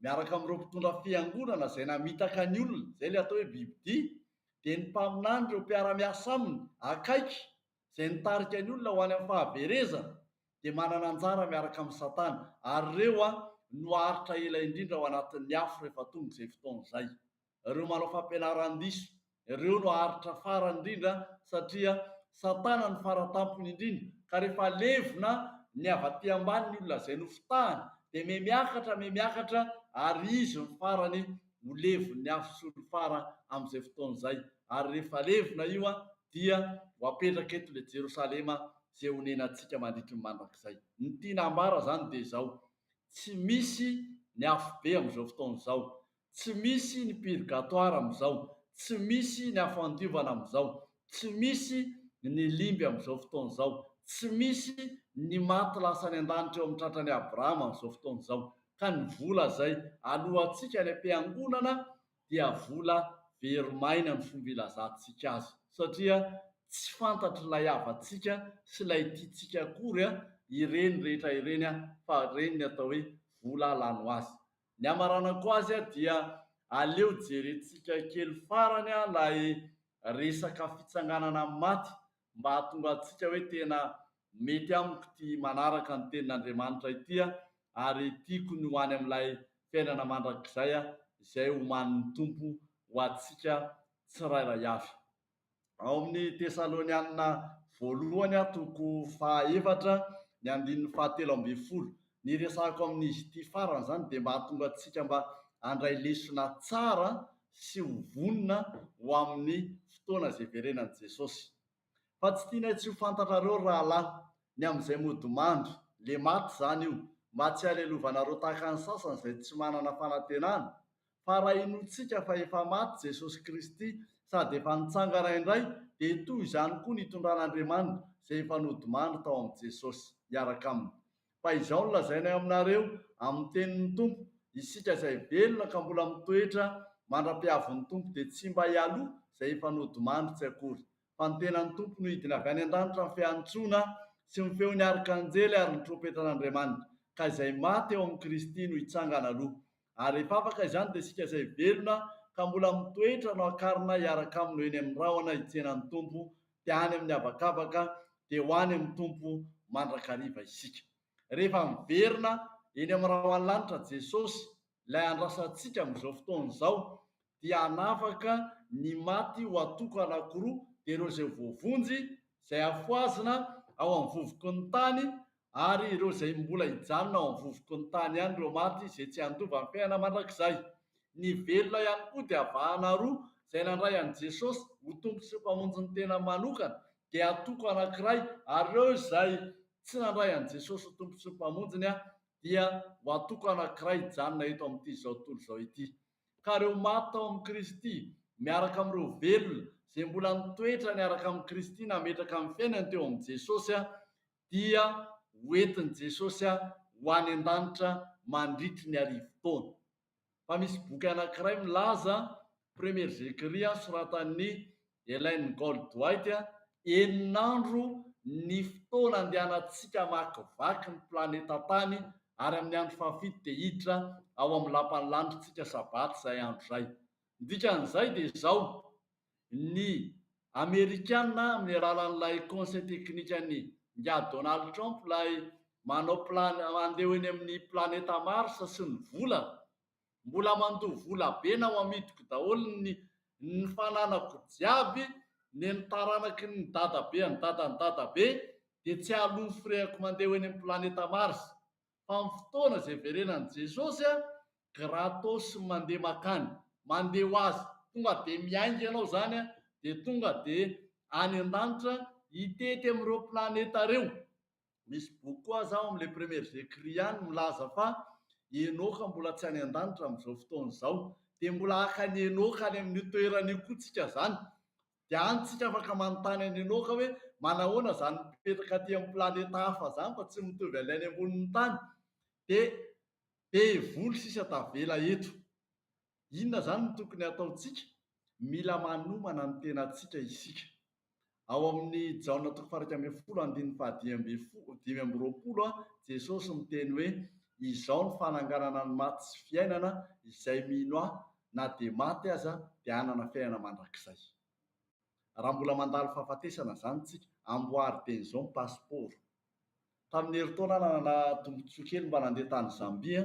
miaraka amin'ireo mpitondra fiangonana izay namitaka ny olona, izay ilay atao hoe bibidia, dia ny mpaminany ireo mpiara-miasa aminy akaiky izay nitarika ny olona ho any amin'ny fahaverezana dia manana anjara miaraka amin'i Satana, ary ireo no haharitra ela indrindra ao anatin'ny afo rehefa tonga izay fotoana izay. Ireo manao fampianaran-diso, ireo no haharitra farany indrindra satria Satana no faratampony indrindra, ka rehefa levona ny avy aty ambany ny olona izay nofitahany dia mihamiakatra mihamiakatra ary izy no farany ho levon'ny afo solifara amin'izay fotoana izay, ary rehefa levona io dia ho apetraka eto ilay Jerosalema izay honenantsika mandritry ny mandrakizay. Ny tiana hambara izany dia izao, tsy misy ny afobe amin'izao fotoana izao, tsy misy ny purgatoire amin'izao, tsy misy ny afo andiovana amin'izao, tsy misy ny limby amin'izao fotoana izao, tsy misy ny maty lasa any an-danitra eo amin'ny tratran'i Abrahama amin'izao fotoana izao. Ka ny vola izay aloantsika any am-piangonana dia vola very maina ny fomba ilazantsika azy satria tsy fantatr'ilay havantsika sy ilay tiantsika akory ireny rehetra ireny fa ireny ny atao hoe vola lany ho azy. Ny hamaranako azy dia aleo jerentsika kely farany ilay resaka fitsanganana amin'ny maty mba hahatonga antsika hoe tena mety amiko ity manaraka ny tenin'Andriamanitra ity ary tiako ny ho any amin'ilay fiainana mandrakizay izay omanin'ny Tompo ho antsika tsirairay avy. Ao amin'ny Tesalonianina voalohany toko fahaefatra ny andininy fahatelo ambin'ny folo. Ny resahako amin'izy ity farany izany dia mba hahatonga antsika mba handray lesona tsara sy ho vonona ho amin'ny fotoana izay hiverenan'i Jesosy. Fa tsy tianay tsy ho fantatrareo ry rahalahy, ny amin'izay mody mandry, le maty izany io, mba tsy halelovanareo tahaka ny sasany izay tsy manana fanantenana. Fa raha inoantsika fa efa maty Jesosy Kristy sady efa nitsangana indray, dia toy izany koa ny hitondran'Andriamanitra izay efa nodimandry tao amin'i Jesosy, hiaraka aminy. Fa izao no lazainay aminareo amin'ny tenin'ny Tompo, isika izay velona ka mbola mitoetra mandra-piavin'ny Tompo dia tsy mba hialoha izay efa nodimandry tsy akory. Fa ny tenan'ny Tompo no hidina avy any an-danitra amin'ny fiantsoana sy ny feon'ny arkanjely ary ny trompetran'Andriamanitra, ka izay maty eo amin'i Kristy no hitsangana aloha. Ary rehefa afaka izany dia isika izay velona ka mbola mitoetra no hakarina hiaraka aminy ho eny amin'ny rahona hitsena ny Tompo, dia any amin'ny habakabaka, dia ho any amin'ny Tompo mandrakariva isika. Rehefa miverina eny amin'ny rahon'ny lanitra Jesosy, ilay andrasantsika amin'izao fotoana izao, dia hanafaka ny maty ho antoko anankiroa, dia ireo izay voavonjy, izay hafohazina ao amin'ny vovoky ny tany, ary ireo izay mbola hijanona ao amin'ny vovoky ny tany ihany, ireo maty izay tsy handova ny fiainana mandrakizay. Ny velona ihany koa dia avahana roa, izay nandray an'i Jesosy ho Tompo sy Mpamonjy ny tenany manokana, dia antoko anankiray, ary ireo izay tsy nandray an'i Jesosy ho Tompo sy Mpamonjiny dia ho antoko anankiray hijanona eto amin'ity izao tontolo izao ity. Ka ireo maty tao amin'i Kristy, miaraka amin'ireo velona, izay mbola nitoetra niaraka amin'i Kristy nametraka ny fiainany teo amin'i Jesosy, dia ho entin'i Jesosy ho any an-danitra mandritry ny arivotaona. Fa misy boky anankiray milaza, Premières Écrits, soratan'i Ellen Goldwhite, enin'andro ny fotoana andehanantsika hamakivaky ny planeta Tany ary amin'ny andro fahafito dia hiditra ao amin'ny lapan'ny lanitra isika Sabata izay andro izay. Ny dikan'izay dia izao, ny Amerikana amin'ny alalan'ilay conseil teknikan'i Ingahy Donald Trump ilay manao plan handeha ho eny amin'ny planeta Mars sy ny volana, Mbola mandoa vola be na ho amidiko daholo ny ny fananako jiaby nen'ny taranaky ny dadabe an'i dadan'i dadabe dia tsy haloa ny frais-ko mandeha ho eny amin'ny planeta Mars fa amin'ny fotoana izay hiverenan'i Jesosy a gratos ny mandeha makany, mandeha ho azy, tonga dia miainga ianao izany a dia tonga dia any an-danitra hitety amin'ireo planeta ireo. Misy boky koa aza ao amin'ilay Premières Écrits ihany milaza fa i Enoka mbola tsy any an-danitra amin'izao fotoana izao. Dia mbola haka an'i Enoka any amin'io toerana io koa tsika izany. Dia any tsika afaka manontany an'i Enoka hoe manahoana izany mipetraka aty amin'ny planeta hafa izany fa tsy mitovy an'ilay any ambonin'ny tany. Dia devoly sisa tavela eto. Inona izany no tokony hataontsika? Mila manomana ny tenantsika isika. Ao amin'ny Jaona toko faha-11 andininy faha-25, Jesosy miteny hoe, Izao no fananganana ny maty sy fiainana, izay mino Ahy, na dia maty aza, dia hanana fiainana mandrakizay. Raha mbola mandalo fahafatesana izany isika, amboary dieny izao ny pasipaoro. Tamin'ny herintaona aho nanana tombontsoa kely mba nandeha tany Zambia,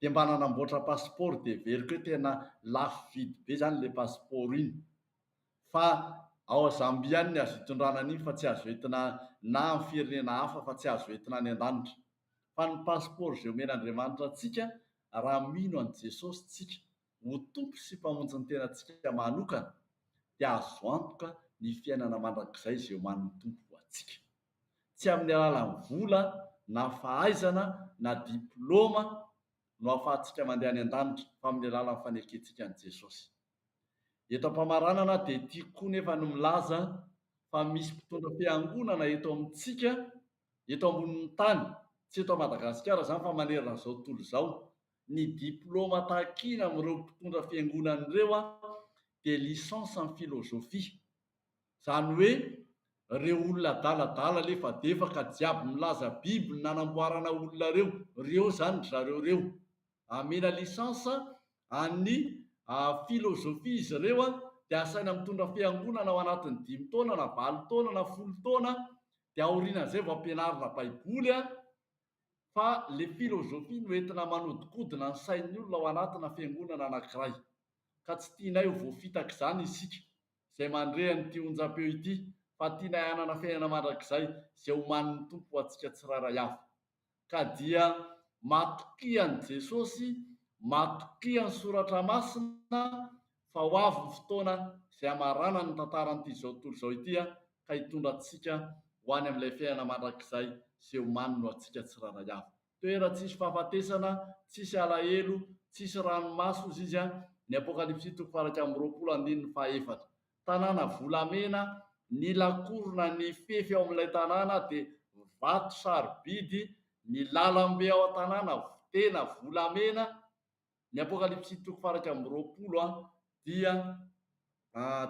dia mba nanamboatra pasipaoro dia heveriko hoe tena lafo vidy be izany ilay pasipaoro iny. Fa ao Zambia any ny azo itondrana an'iny fa tsy azo entina na amin'ny firenena hafa fa tsy azo entina any an-danitra. Fa ny pasipaoro izay omen'Andriamanitra antsika raha mino an'i Jesosy tsika ho Tompo sy Mpamonjy ny tenantsika manokana dia azo antoka ny fiainana mandrakizay izay omanin'ny Tompo ho antsika. Tsy amin'ny alalan'ny vola na fahaizana na diplaoma no ahafahantsika mandeha any an-danitra fa amin'ny alalan'ny fanekentsika an'i Jesosy. Eto am-pamaranana dia tiako koa nefa ny milaza fa misy mpitondra fiangonana eto amintsika, eto ambonin'ny tany, tsy eto Madagasikara izany fa manerana izao tontolo izao, ny diplaoma takiana amin'ireo mpitondra fiangonana ireo dia licence en philosophie. Izany hoe ireo olona adaladala lefadefaka jiaby milaza biby no nanamboarana olona ireo, ireo izany ry zareo ireo. Amena licence an'ny philosophie izy ireo dia asaina mitondra fiangonana ao anatin'ny dimy taona na valo taona na folo taona dia aorianan'izay vao ampianarina baiboly fa le philosophie no entina manodikodina ny sain'ny olona ao anatina fiangonana anankiray. Ka tsy tianay ho voafitak'izany isika izay mandre an'ity onjam-peo ity fa tianay hanana fiainana mandrakizay izay omanin'ny Tompo ho antsika tsirairay avy. Ka dia matokia an'i Jesosy, matokia ny Soratra Masina fa ho avy ny fotoana izay hamaranany ny tantaran'ity izao tontolo izao ity ka hitondra antsika ho any amin'ilay fiainana mandrakizay izay omaniny ho antsika tsirairay avy. Toeran-tsisy fahafatesana, tsisy alahelo, tsisy ranomaso hozy izy, ny Apokalypsy toko faha-21 andininy fahaefatra. Tanàna volamena, ny lakoro na ny fefy ao amin'ilay tanàna dia vato sarobidy, ny lalambe ao an-tanàna tena volamena, ny Apokalypsy toko faha-21 dia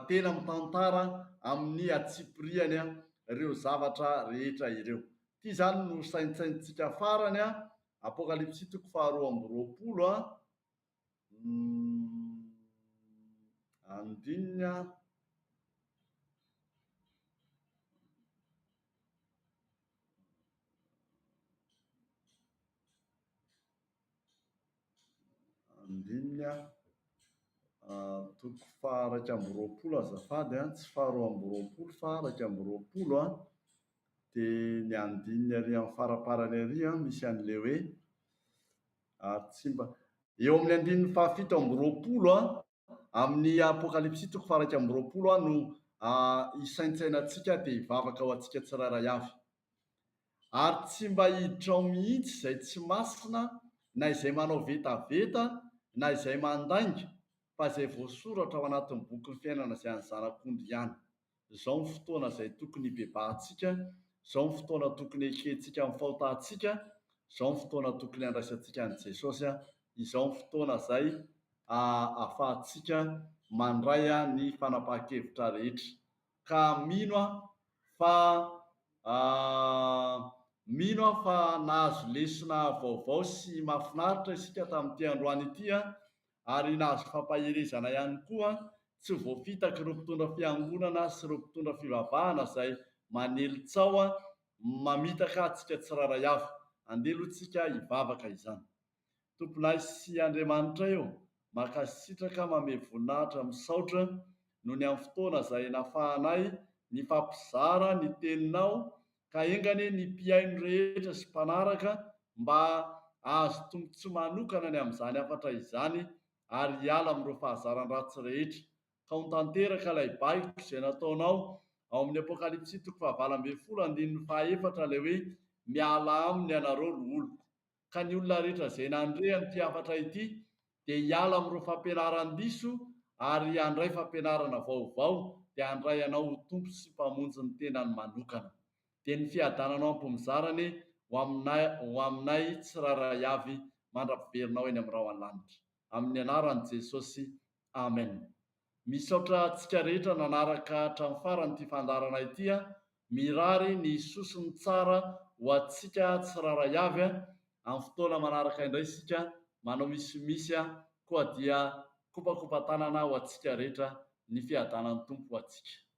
tena mitantara amin'ny antsipiriany ireo zavatra rehetra ireo. Ity izany no saintsainintsika farany, Apokalypsy toko faha-22, Andininy a. Andininy a. Toko faha-21 azafady a, tsy faha-22 fa 21 a. Dia ny andininy ary amin'ny faraparany ary misy an'ilay hoe Ary tsy mba. Eo amin'ny andininy fahafito amby roapolo amin'ny Apokalypsy toko faha-21 no hisaintsainantsika dia hivavaka ho antsika tsirairay avy. Ary tsy mba hiditra ao mihitsy izay tsy masina na izay manao vetaveta na izay mandainga fa izay voasoratra ao anatin'ny bokin'ny fiainana izay an'ny Zanak'ondry ihany. Izao ny fotoana izay tokony hibebahantsika, izao ny fotoana tokony hekentsika ny fahotantsika, izao ny fotoana tokony handraisantsika an'i Jesosy, izao ny fotoana izay ahafahantsika mandray ny fanapahan-kevitra rehetra. Ka mino aho fa mino aho fa nahazo lesona vaovao sy mahafinaritra isika tamin'ity androany ity ary nahazo fampaherezana ihany koa, tsy voafitak'ireo mpitondra fiangonana sy ireo mpitondra fivavahana izay manely tsaho mamitaka antsika tsirairay avy. Andeha aloha tsika hivavaka izany. Tomponay sy Andriamanitray ô, mankasitraka mamehy voninahitra misaotra noho ny amin'ny fotoana izay nafahanay nifampizara ny teninao Ka enga anie ny mpihaino rehetra sy mpanaraka mba hahazo tombontsoa manokana ny amin'izany hafatra izany ary hiala amin'ireo fahazaran-dratsy rehetra, ka ho tanteraka ilay baiko izay nataonao ao amin'ny Apokalypsy toko fahavalo ambin'ny folo andininy fahaefatra ilay hoe, Miala aminy ianareo ry oloko. Ka ny olona rehetra izay nandre an'ity hafatra ity dia hiala amin'ireo fampianaran-diso ary handray fampianarana vaovao dia handray anao ho Tompo sy Mpamonjy ny tenany manokana. Dia ny fiadananao am-pomizara anie ho aminay ho aminay tsirairay avy mandra-piverinao eny amin'ny rahona lanitra. Amin'ny anaran'i Jesosy. Amen. Misaotra antsika rehetra nanaraka hatramin'ny farany ity fandaharana ity a! Mirary ny soa sy ny tsara ho antsika tsirairay avy a! Amin'ny fotoana manaraka indray isika manao misimisy a! Koa dia kopakopa-tanana ho antsika rehetra ny fiadanan'ny Tompo ho antsika.